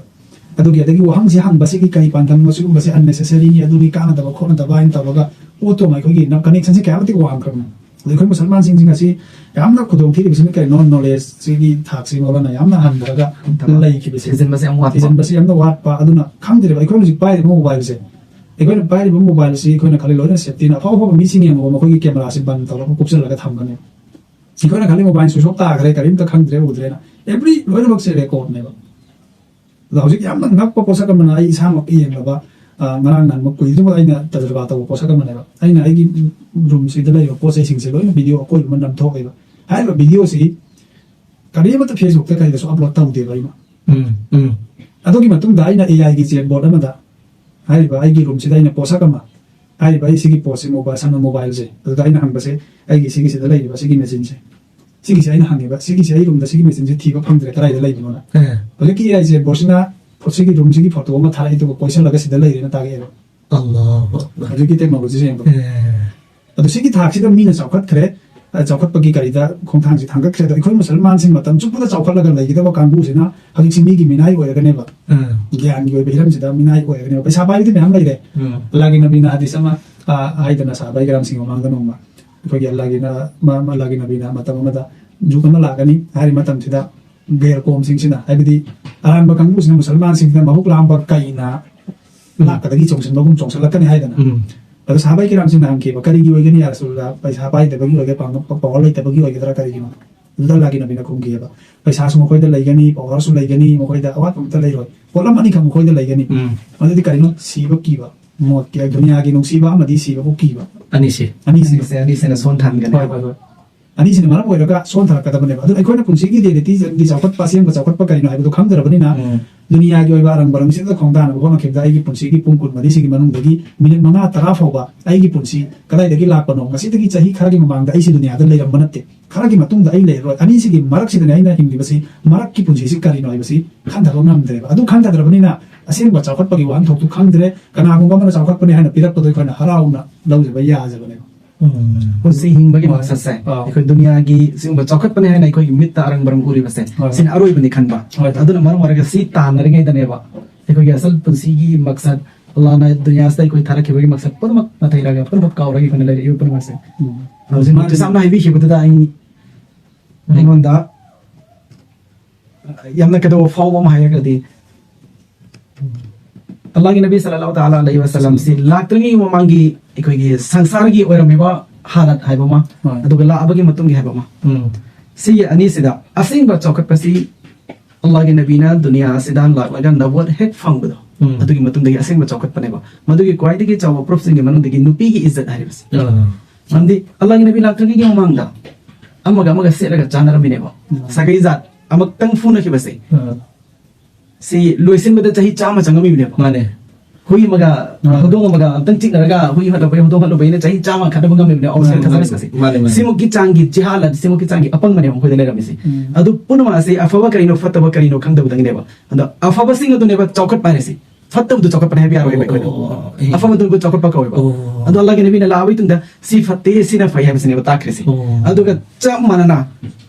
ꯑꯗꯨꯒꯤ, ꯑꯗꯒꯤ ꯋꯥꯍꯪꯁꯤ ꯍꯪꯕꯁꯤꯒꯤ ꯀꯔꯤ ꯄꯥꯟꯗꯝꯅꯣ, ꯁꯤꯒꯨꯝꯕꯁꯦ unnecessary ꯅꯤ, ꯑꯗꯨꯅꯤ, ꯀꯥꯟꯅꯗꯕ ꯈꯣꯠꯅꯗꯕ ꯍꯥꯏꯅ ꯇꯧꯔꯒ ꯄꯣꯠꯇꯣ ꯑꯩꯈꯣꯏꯒꯤ ꯅ-, ꯀꯅꯦꯛꯁꯟꯁꯤ ꯀꯌꯥꯃꯇꯤꯛ ꯋꯥꯡꯈ꯭ꯔꯕꯅꯣ꯫ ꯑꯗꯣ ꯑꯩꯈꯣꯏ ꯃꯨꯁꯜꯃꯥꯟꯁꯤꯡꯁꯤ ꯉꯁꯤ ꯌꯥꯝꯅ ꯈꯨꯗꯣꯡ ꯊꯤꯔꯤꯕꯁꯤꯅ ꯀꯔꯤꯅꯣ? ꯅꯣꯂꯦꯖꯁꯤꯒꯤ ꯊꯥꯛꯁꯤ ꯃꯔꯨ ꯑꯣꯏꯅ ꯌꯥꯝꯅ ꯍꯟꯊꯔꯒ ꯍꯟꯊꯕ꯫ ꯂꯩꯈꯤꯕꯁꯦ꯫ ꯊꯤꯖꯤꯟꯕꯁꯦ ꯌꯥꯝ ꯋꯥꯠꯄ꯫ ꯊꯤꯖꯤꯟꯕꯁꯤ ꯌꯥꯝꯅ ꯋꯥꯠꯄ꯫ ꯑꯗꯨꯅ ꯈꯪꯗ꯭ꯔꯦꯕ ꯑꯩꯈꯣꯏꯅ ꯍꯧꯖꯤꯛ ꯄꯥꯏꯔꯤꯕ ꯃꯣꯕꯥꯏꯜꯁꯦ꯫ ꯑꯩꯈꯣꯏꯅ ꯄꯥꯏꯔꯤꯕ ꯃꯣꯕꯥꯏꯜꯁꯤ ꯑꯩꯈꯣꯏꯅ ꯈꯜꯂꯤ ꯂꯣꯏꯅ ꯁꯦꯞꯇꯤꯅ, ꯑꯐꯥꯎ ꯑꯐꯥꯎꯕ ꯃꯤꯁꯤꯡ ꯌꯦꯡꯉꯣ, ꯃꯈꯣꯏꯒꯤ ꯀꯦꯃꯦꯔꯥꯁꯤ ꯕꯟ ꯇꯧꯔꯒ ꯀꯨꯞꯁꯤꯜꯂꯒ ꯊꯝꯒꯅꯤ꯫ ꯑꯩꯈꯣꯏꯅ ꯈꯜꯂꯤ ꯃꯣꯕꯥꯏꯜ ꯁ꯭ꯋꯤꯆ ꯑꯣꯐ ꯇꯥꯈ꯭ꯔꯦ, ꯀꯔꯤꯝꯇ ꯈꯪꯗ꯭ꯔꯦ, ꯎꯗ꯭ꯔꯦꯅ꯫ ꯑꯦꯕ꯭ꯔꯤ ꯂꯣꯏꯅꯃꯛꯁꯦ ꯔꯦꯀꯣꯔꯗꯅꯦꯕ꯫ ꯑꯗꯣ ꯍꯧꯖꯤꯛ ꯌꯥꯝꯅ ꯉꯛꯄ ꯄꯣꯠꯁꯛ ꯑꯃꯅ, ꯑꯩ ꯏꯁꯥꯃꯛ ꯌꯦꯡꯂꯕ, ꯑ, ꯉꯔꯥꯡ ꯅꯍꯥꯟꯃꯛ ꯀꯨꯏꯗ꯭ꯔꯤꯕ ꯑꯩꯅ ꯇꯖꯔꯕꯥ ꯇꯧꯕ ꯄꯣꯠꯁꯛ ꯑꯃꯅꯦꯕ꯫ ꯑꯩꯅ ꯑꯩꯒꯤ ꯔꯨꯝꯁꯤꯗ ꯂꯩꯔꯤꯕ ꯄꯣꯠ ꯆꯩꯁꯤꯡꯁꯦ ꯂꯣꯏꯅ ꯚꯤꯗꯤꯑꯣ ꯑꯀꯣꯏꯕ ꯑꯃ ꯅꯝꯊꯣꯛꯑꯦꯕ꯫ ꯍꯥꯏꯔꯤꯕ ꯚꯤꯗꯤꯑꯣꯁꯤ ꯀꯔꯤꯃꯠꯇ ꯐꯦꯁꯕꯨꯛꯇ ꯀꯔꯤꯗꯁꯨ ꯑꯞꯂꯣꯗ ꯇꯧꯗꯦꯕ ꯑꯩꯅ꯫ ꯎꯝ, ꯎꯝ꯫ ꯑꯗꯨꯒꯤ ꯃꯇꯨꯡꯗ ꯑꯩꯅ ꯑꯦ ꯑꯥꯏꯒꯤ ꯆꯦꯠ ꯕꯣꯠ ꯑꯃꯗ ꯍꯥꯏꯔꯤꯕ ꯑꯩꯒꯤ ꯔꯨꯝꯁꯤꯗ ꯑꯩꯅ ꯄꯣꯠꯁꯛ ꯑꯃ, ꯍꯥꯏꯔꯤꯕ ꯑꯩ ꯁꯤꯒꯤ ꯄꯣꯠꯁꯤ, ꯃꯣꯕꯥꯏꯜ, ꯁꯝꯅ ꯃꯣꯕꯥꯏꯜꯁꯦ, ꯑꯗꯨꯗ ꯑꯩꯅ ꯍꯪꯕꯁꯦ, ꯑꯩꯒꯤ ꯁꯤꯒꯤꯁꯤꯗ ꯂꯩꯔꯤꯕ ꯁꯤꯒꯤ ꯃꯦꯆꯤꯟꯁꯦ, ꯁꯤꯒꯤꯁꯦ ꯑꯩꯅ ꯍꯪꯉꯦꯕ, ꯁꯤꯒꯤꯁꯦ ꯑꯩ ꯔꯨꯝꯗ ꯁꯤꯒꯤ ꯃꯦꯆꯤꯟꯁꯦ ꯊꯤꯕ ꯐꯪꯗ꯭ꯔꯦ, ꯀꯗꯥꯏꯗ ꯂꯩꯕꯅꯣꯅ꯫ ꯑꯦ꯫ ꯍꯧꯖꯤꯛꯀꯤ ꯑꯦ ꯑꯥꯏ ꯆꯦꯠ ꯕꯣꯠꯁꯤꯅ ꯁꯤꯒꯤ ꯔꯨꯝꯁꯤꯒꯤ ꯐꯣꯇꯣ ꯑꯃ ꯊꯥꯔꯛꯑꯦ, ꯑꯗꯨꯒ ꯀꯣꯏꯁꯜꯂꯒ ꯁꯤꯗ ꯂꯩꯔꯦꯅ ꯇꯥꯛꯂꯛꯑꯦꯕ꯫ ꯑꯜꯂꯥꯍꯨ ꯑꯛꯕꯔ꯫ ꯍꯧꯖꯤꯛꯀꯤ ꯇꯦꯛꯅꯣꯂꯣꯖꯤꯁꯦ ꯌꯦꯡꯕ꯫ ꯑꯦ꯫ ꯑꯗꯣ ꯁꯤꯒꯤ ꯊꯥꯛꯁꯤꯗ ꯃꯤꯅ ꯆꯥꯎꯈꯠꯈ꯭ꯔꯦ, ꯑ, ꯆꯥꯎꯈꯠꯄꯒꯤ ꯀꯔꯤꯗ ꯈꯣꯡꯊꯥꯡꯁꯤ ꯊꯥꯡꯒꯠꯈ꯭ꯔꯦ꯫ ꯑꯗꯣ ꯑꯩꯈꯣꯏ ꯃꯨꯁꯜꯃꯥꯟꯁꯤꯡ ꯃꯇꯝ ꯆꯨꯞꯄꯗ ꯆꯥꯎꯈꯠꯂꯒ ꯂꯩꯒꯗꯕ ꯀꯥꯡꯕꯨꯁꯤꯅ ꯍꯧꯖꯤꯛꯁꯤ ꯃꯤꯒꯤ ꯃꯤꯅꯥꯏ ꯑꯣꯏꯔꯒꯅꯦꯕ꯫ ꯎꯝ꯫ ꯒ꯭ꯌꯥꯟꯒꯤ ꯑꯣꯏꯕ ꯍꯤꯔꯝꯁꯤꯗ ꯃꯤꯅꯥꯏ ꯑꯣꯏꯔꯒꯅꯦꯕ꯫ ꯄꯩꯁꯥ ꯄꯥꯏꯕꯗꯤ ꯃꯌꯥꯝ ꯂꯩꯔꯦ꯫ ꯎꯝ꯫ ꯑꯜꯂꯥꯍꯒꯤ ꯅꯕꯤꯅ ꯍꯗꯤꯁ ꯑꯃ, ꯑ, ꯍꯥꯏꯗꯅ ꯁꯍꯥꯕꯥꯏ ꯀꯔꯥꯝꯁꯤꯡ ꯃꯃꯥꯡꯗ ꯅꯣꯡꯃ ꯑꯩꯈꯣꯏꯒꯤ ꯑꯜꯂꯥꯍꯒꯤ ꯅ-, ꯃ-, ꯃ-, ꯑꯜꯂꯥꯍꯒꯤ ꯅꯕꯤꯅ ꯃꯇꯝ ꯑꯃꯗ ꯖꯨꯒ ꯑꯃ ꯂꯥꯛꯀꯅꯤ ꯍꯥꯏꯔꯤꯕ ꯃꯇꯝꯁꯤꯗ ꯒꯩꯔ ꯀꯣꯝꯁꯤꯡꯁꯤꯅ, ꯍꯥꯏꯕꯗꯤ ꯑꯔꯥꯟꯕ ꯀꯥꯡꯕꯨꯁꯤꯅ ꯃꯨꯁꯜꯃꯥꯟꯁꯤꯡꯁꯤꯅ ꯃꯍꯨꯛ ꯂꯥꯝꯕ ꯀꯩꯅ ꯎꯝ꯫ ꯂꯥꯛꯀꯗꯒꯤ ꯆꯣꯡꯁꯤꯟꯕꯒꯨꯝ ꯆꯣꯡꯁꯤꯜꯂꯛꯀꯅꯤ ꯍꯥꯏꯗꯅ꯫ ꯎꯝ꯫ ꯑꯗꯣ ꯁꯍꯥꯕꯥꯏ ꯀꯤꯔꯥꯝꯁꯤꯡꯅ ꯍꯪꯈꯤꯕ, "ꯀꯔꯤꯒꯤ ꯑꯣꯏꯒꯅꯤ ꯌꯥ ꯔꯁꯨꯜꯂꯥ? ꯄꯩꯁꯥ ꯄꯥꯏꯗꯕꯒꯤ ꯑꯣꯏꯒꯗ꯭ꯔꯥ, ꯄꯥꯡꯒꯜ ꯄꯥꯋꯔ ꯂꯩꯇꯕꯒꯤ ꯑꯣꯏꯒꯗ꯭ꯔꯥ, ꯀꯔꯤꯒꯤꯅꯣ?" ꯑꯜꯂꯥꯍꯒꯤ ꯅꯕꯤꯅ ꯈꯨꯝꯈꯤꯑꯕ, ꯄꯩꯁꯥꯁꯨ ꯃꯈꯣꯏꯗ ꯂꯩꯒꯅꯤ, ꯄꯋꯥꯔꯁꯨ ꯂꯩꯒꯅꯤ, ꯃꯈꯣꯏꯗ ꯑꯋꯥꯠꯄ ꯑꯃꯠꯇ ꯂꯩꯔꯣꯏ, ꯄꯣꯠꯂꯝ ꯑꯅꯤꯈꯛ ꯃꯈꯣꯏꯗ ꯂꯩꯒꯅꯤ꯫ ꯎꯝ꯫ ꯃꯗꯨꯗꯤ ꯀꯔꯤꯅꯣ? ꯁꯤꯕ ꯀꯤꯕ, ꯃꯣꯠ ꯀꯤ-, ꯗꯨꯅꯤꯌꯥꯒꯤ ꯅꯨꯡꯁꯤꯕ ꯑꯃꯗꯤ ꯁꯤꯕꯕꯨ ꯀꯤꯕ꯫ ꯑꯅꯤꯁꯤ꯫ ꯑꯅꯤꯁꯤ꯫ ꯑꯅꯤꯁꯦ, ꯑꯅꯤꯁꯤꯅ ꯁꯣꯟꯊꯍꯟꯒꯅꯤ꯫ ꯍꯣꯏ, ꯍꯣꯏ, ꯍꯣꯏ꯫ ꯑꯅꯤꯁꯤꯅ ꯃꯔꯝ ꯑꯣꯏꯔꯒ ꯁꯣꯟꯊꯔꯛꯀꯗꯕꯅꯦꯕ꯫ ꯑꯗꯨꯅ ꯑꯩꯈꯣꯏꯅ ꯄꯨꯟꯁꯤꯒꯤ ꯔꯤꯌꯦꯂꯤꯇꯤꯒꯤ ꯆꯥꯎꯈꯠꯄ, ꯑꯁꯦꯡꯕ ꯆꯥꯎꯈꯠꯄ ꯀꯔꯤꯅꯣ ꯍꯥꯏꯕꯗꯨ ꯈꯪꯗ꯭ꯔꯕꯅꯤꯅ, ꯎꯝ꯫ ꯗꯨꯅꯤꯌꯥꯒꯤ ꯑꯣꯏꯕ ꯑꯔꯪ ꯕꯔꯪꯁꯤꯗ ꯈꯣꯡꯗꯥꯅꯕ ꯍꯣꯠꯅꯈꯤꯕꯗ ꯑꯩꯒꯤ ꯄꯨꯟꯁꯤꯒꯤ ꯄꯨꯡ ꯀꯨꯟꯃꯔꯤꯁꯤꯒꯤ ꯃꯅꯨꯡꯗꯒꯤ ꯃꯤꯅꯤꯠ ꯃꯉꯥ ꯇꯔꯥ ꯐꯥꯎꯕ ꯑꯩꯒꯤ ꯄꯨꯟꯁꯤ ꯀꯗꯥꯏꯗꯒꯤ ꯂꯥꯛꯄꯅꯣ? ꯉꯁꯤꯗꯒꯤ ꯆꯍꯤ ꯈꯔꯒꯤ ꯃꯃꯥꯡꯗ ꯑꯩꯁꯤ ꯗꯨꯅꯤꯌꯥꯗ ꯂꯩꯔꯝꯕ ꯅꯠꯇꯦ꯫ ꯈꯔꯒꯤ ꯃꯇꯨꯡꯗ ꯑꯩ ꯂꯩꯔꯔꯣꯏ꯫ ꯑꯅꯤꯁꯤꯒꯤ ꯃꯔꯛꯁꯤꯗꯅꯦ ꯑꯩꯅ ꯍꯤꯡꯂꯤꯕꯁꯤ, ꯃꯔꯛꯀꯤ ꯄꯨꯟꯁꯤꯁꯤ ꯀꯔꯤꯅꯣ ꯍꯥꯏꯕꯁꯤ ꯈꯟꯊꯕ ꯉꯝꯗ꯭ꯔꯦꯕ꯫ ꯑꯗꯨ ꯈꯟꯊꯗ꯭ꯔꯕꯅꯤꯅ ꯑꯁꯦꯡꯕ ꯆꯥꯎꯈꯠꯄꯒꯤ ꯋꯥꯍꯟꯊꯣꯛꯇꯨ ꯈꯪꯗ꯭ꯔꯦ꯫ ꯀꯅꯥꯒꯨꯝꯕ ꯑꯃꯅ ꯆꯥꯎꯈꯠꯄꯅꯤ ꯍꯥꯏꯅ ꯄꯤꯔꯛꯄꯗꯣ ꯑꯩꯈꯣꯏꯅ ꯍꯔꯥꯎꯅ ꯂꯧꯖꯕ ꯌꯥꯖꯕꯅꯦꯕ꯫ ꯎꯝ꯫ ꯄꯨꯟꯁꯤ ꯍꯤꯡꯕꯒꯤ ꯃꯛꯁꯠꯁꯦ, ꯑꯥ꯫ ꯑꯩꯈꯣꯏ ꯗꯨꯅꯤꯌꯥꯒꯤ ꯁꯤꯒꯨꯝꯕ ꯆꯥꯎꯈꯠꯄꯅꯦ ꯍꯥꯏꯅ ꯑꯩꯈꯣꯏꯒꯤ ꯃꯤꯠꯇ ꯑꯔꯪ ꯕꯔꯪ ꯎꯔꯤꯕꯁꯦ, ꯍꯣꯏ꯫ ꯁꯤꯅ ꯑꯔꯣꯏꯕꯅꯤ ꯈꯟꯕ꯫ ꯍꯣꯏ꯫ ꯑꯗꯨꯅ ꯃꯔꯝ ꯑꯣꯏꯔꯒ ꯁꯤ ꯇꯥꯟꯅꯔꯤꯉꯩꯗꯅꯦꯕ ꯑꯩꯈꯣꯏꯒꯤ ꯑꯁꯜ ꯄꯨꯟꯁꯤꯒꯤ ꯃꯛꯁꯠ, ꯑꯜꯂꯥꯍꯅ ꯗꯨꯅꯤꯌꯥꯁꯤꯗ ꯑꯩꯈꯣꯏ ꯊꯥꯔꯛꯈꯤꯕꯒꯤ ꯃꯛꯁꯠ ꯄꯨꯝꯅꯃꯛ ꯅꯥꯊꯩꯔꯒ ꯄꯨꯝꯅꯃꯛ ꯀꯥꯎꯔꯒ ꯑꯩꯈꯣꯏꯅ ꯂꯩꯔꯛꯏꯕ ꯄꯨꯝꯅꯃꯛꯁꯦ꯫ ꯎꯝ꯫ ꯍꯧꯖꯤꯛ ꯃꯥꯅ ꯁꯝꯅ ꯍꯥꯏꯕꯤꯈꯤꯕꯗꯨꯗ ꯑꯩ ꯑꯩꯉꯣꯟꯗ ꯌꯥꯝꯅ ꯀꯩꯗꯧꯕ ꯐꯥꯎꯕ ꯑꯃ ꯍꯥꯏꯔꯒꯗꯤ, ꯑꯜꯂꯥꯍꯒꯤ ꯅꯕꯤ ꯁꯜꯂꯜꯂꯥꯍꯨ ꯇꯥꯂꯥ ꯑꯂꯩꯍꯤ ꯋꯁꯜꯂꯝꯁꯤ ꯂꯥꯛꯇ꯭ꯔꯤꯉꯩ ꯃꯃꯥꯡꯒꯤ ꯑꯩꯈꯣꯏꯒꯤ ꯁꯪꯁꯥꯔꯒꯤ ꯑꯣꯏꯔꯝꯃꯤꯕ ꯍꯥꯂꯠ ꯍꯥꯏꯕ ꯑꯃ, ꯍꯣꯏ꯫ ꯑꯗꯨꯒ ꯂꯥꯛꯑꯕꯒꯤ ꯃꯇꯨꯡꯒꯤ ꯍꯥꯏꯕ ꯑꯃ꯫ ꯎꯝ꯫ ꯁꯤꯒꯤ ꯑꯅꯤꯁꯤꯗ ꯑꯁꯦꯡꯕ ꯆꯥꯎꯈꯠꯄꯁꯤ ꯑꯜꯂꯥꯍꯒꯤ ꯅꯕꯤꯅ ꯗꯨꯅꯤꯌꯥ ꯑꯁꯤꯗ ꯂꯥꯛꯂꯒ ꯅꯕꯨꯋꯠ ꯍꯦꯛ ꯐꯪꯕꯗꯣ, ꯎꯝ꯫ ꯑꯗꯨꯒꯤ ꯃꯇꯨꯡꯗꯒꯤ ꯑꯁꯦꯡꯕ ꯆꯥꯎꯈꯠꯄꯅꯦꯕ꯫ ꯃꯗꯨꯒꯤ ꯈ꯭ꯋꯥꯏꯗꯒꯤ ꯆꯥꯎꯕ ꯄ꯭ꯔꯨꯐꯁꯤꯡꯒꯤ ꯃꯅꯨꯡꯗꯒꯤ ꯅꯨꯄꯤꯒꯤ ꯏꯖꯠ ꯍꯥꯏꯔꯤꯕꯁꯦ꯫ ꯑꯥ꯫ ꯃꯔꯝꯗꯤ ꯑꯜꯂꯥꯍꯒꯤ ꯅꯕꯤ ꯂꯥꯛꯇ꯭ꯔꯤꯉꯩꯒꯤ ꯃꯃꯥꯡꯗ ꯑꯃꯒ ꯑꯃꯒ ꯁꯦꯠꯂꯒ ꯆꯥꯟꯅꯔꯝꯃꯤꯅꯦꯕ꯫ ꯎꯝ꯫ ꯁꯥꯒꯩ ꯖꯥꯠ ꯑꯃꯨꯛꯇꯪ ꯐꯨꯅꯈꯤꯕꯁꯦ, ꯑꯥ꯫ ꯁꯤ ꯂꯣꯏꯁꯤꯟꯕꯗ ꯆꯍꯤ ꯆꯥꯝꯃ ꯆꯪꯉꯝꯃꯤꯕꯅꯦꯕ꯫ ꯃꯥꯅꯦ꯫ ꯍꯨꯏ ꯑꯃꯒ ꯑꯥ꯫ ꯍꯧꯗꯣꯡ ꯑꯃꯒ ꯑꯝꯇꯪ ꯆꯤꯛꯅꯔꯒ ꯍꯨꯏ ꯍꯥꯠꯂꯨꯕꯩ ꯍꯧꯗꯣꯡ ꯍꯥꯠꯂꯨꯕꯩꯅ ꯆꯍꯤ ꯆꯥꯝꯃ ꯈꯠꯅꯕ ꯉꯝꯃꯤꯕꯅꯦ, ꯑꯣꯛꯁꯟ ꯃꯥꯅꯦ, ꯈꯠꯅꯔꯛꯄꯁꯦ꯫ ꯃꯥꯅꯦ, ꯃꯥꯅꯦ꯫ ꯁꯤꯃꯨꯛꯀꯤ ꯆꯥꯡꯒꯤ ꯖꯤꯍꯥꯗ, ꯁꯤꯃꯨꯛꯀꯤ ꯆꯥꯡꯒꯤ ꯑꯄꯪꯕꯅꯦꯕ ꯃꯈꯣꯏꯗ ꯂꯩꯔꯝꯃꯤꯁꯦ꯫ ꯎꯝ꯫ ꯑꯗꯨ ꯄꯨꯝꯅꯃꯛ ꯑꯁꯤ ꯑꯐꯕ ꯀꯔꯤꯅꯣ ꯐꯠꯇꯕ ꯀꯔꯤꯅꯣ ꯈꯪꯗꯕꯗꯒꯤꯅꯦꯕ꯫ ꯑꯗꯣ ꯑꯐꯕꯁꯤꯡ ꯑꯗꯨꯅꯦꯕ ꯆꯥꯎꯈꯠꯄ ꯍꯥꯏꯔꯤꯁꯤ꯫ ꯐꯠꯇꯕꯗꯨ ꯆꯥꯎꯈꯠꯄꯅꯦ ꯍꯥꯏꯕ ꯌꯥꯔꯣꯏꯕ ꯑꯩꯈꯣꯏꯅ꯫ ꯑꯣ, ꯑꯣ, ꯑꯣ, ꯑꯦ꯫ ꯑꯐꯕꯗꯨꯕꯨ ꯆꯥꯎꯈꯠꯄ ꯀꯧꯋꯦꯕ꯫ ꯑꯣ꯫ ꯑꯗꯣ ꯑꯜꯂꯥꯍꯒꯤ ꯅꯕꯤꯅ ꯂꯥꯛꯑꯕ ꯃꯇꯨꯡꯗ ꯁꯤ ꯐꯠꯇꯦ, ꯁꯤꯅ ꯐꯩ ꯍꯥꯏꯕꯁꯤꯅꯦꯕ ꯇꯥꯛꯈ꯭ꯔꯤꯁꯦ꯫ ꯑꯣ꯫ ꯑꯗꯨꯒ ꯆꯞ ꯃꯥꯟꯅꯅ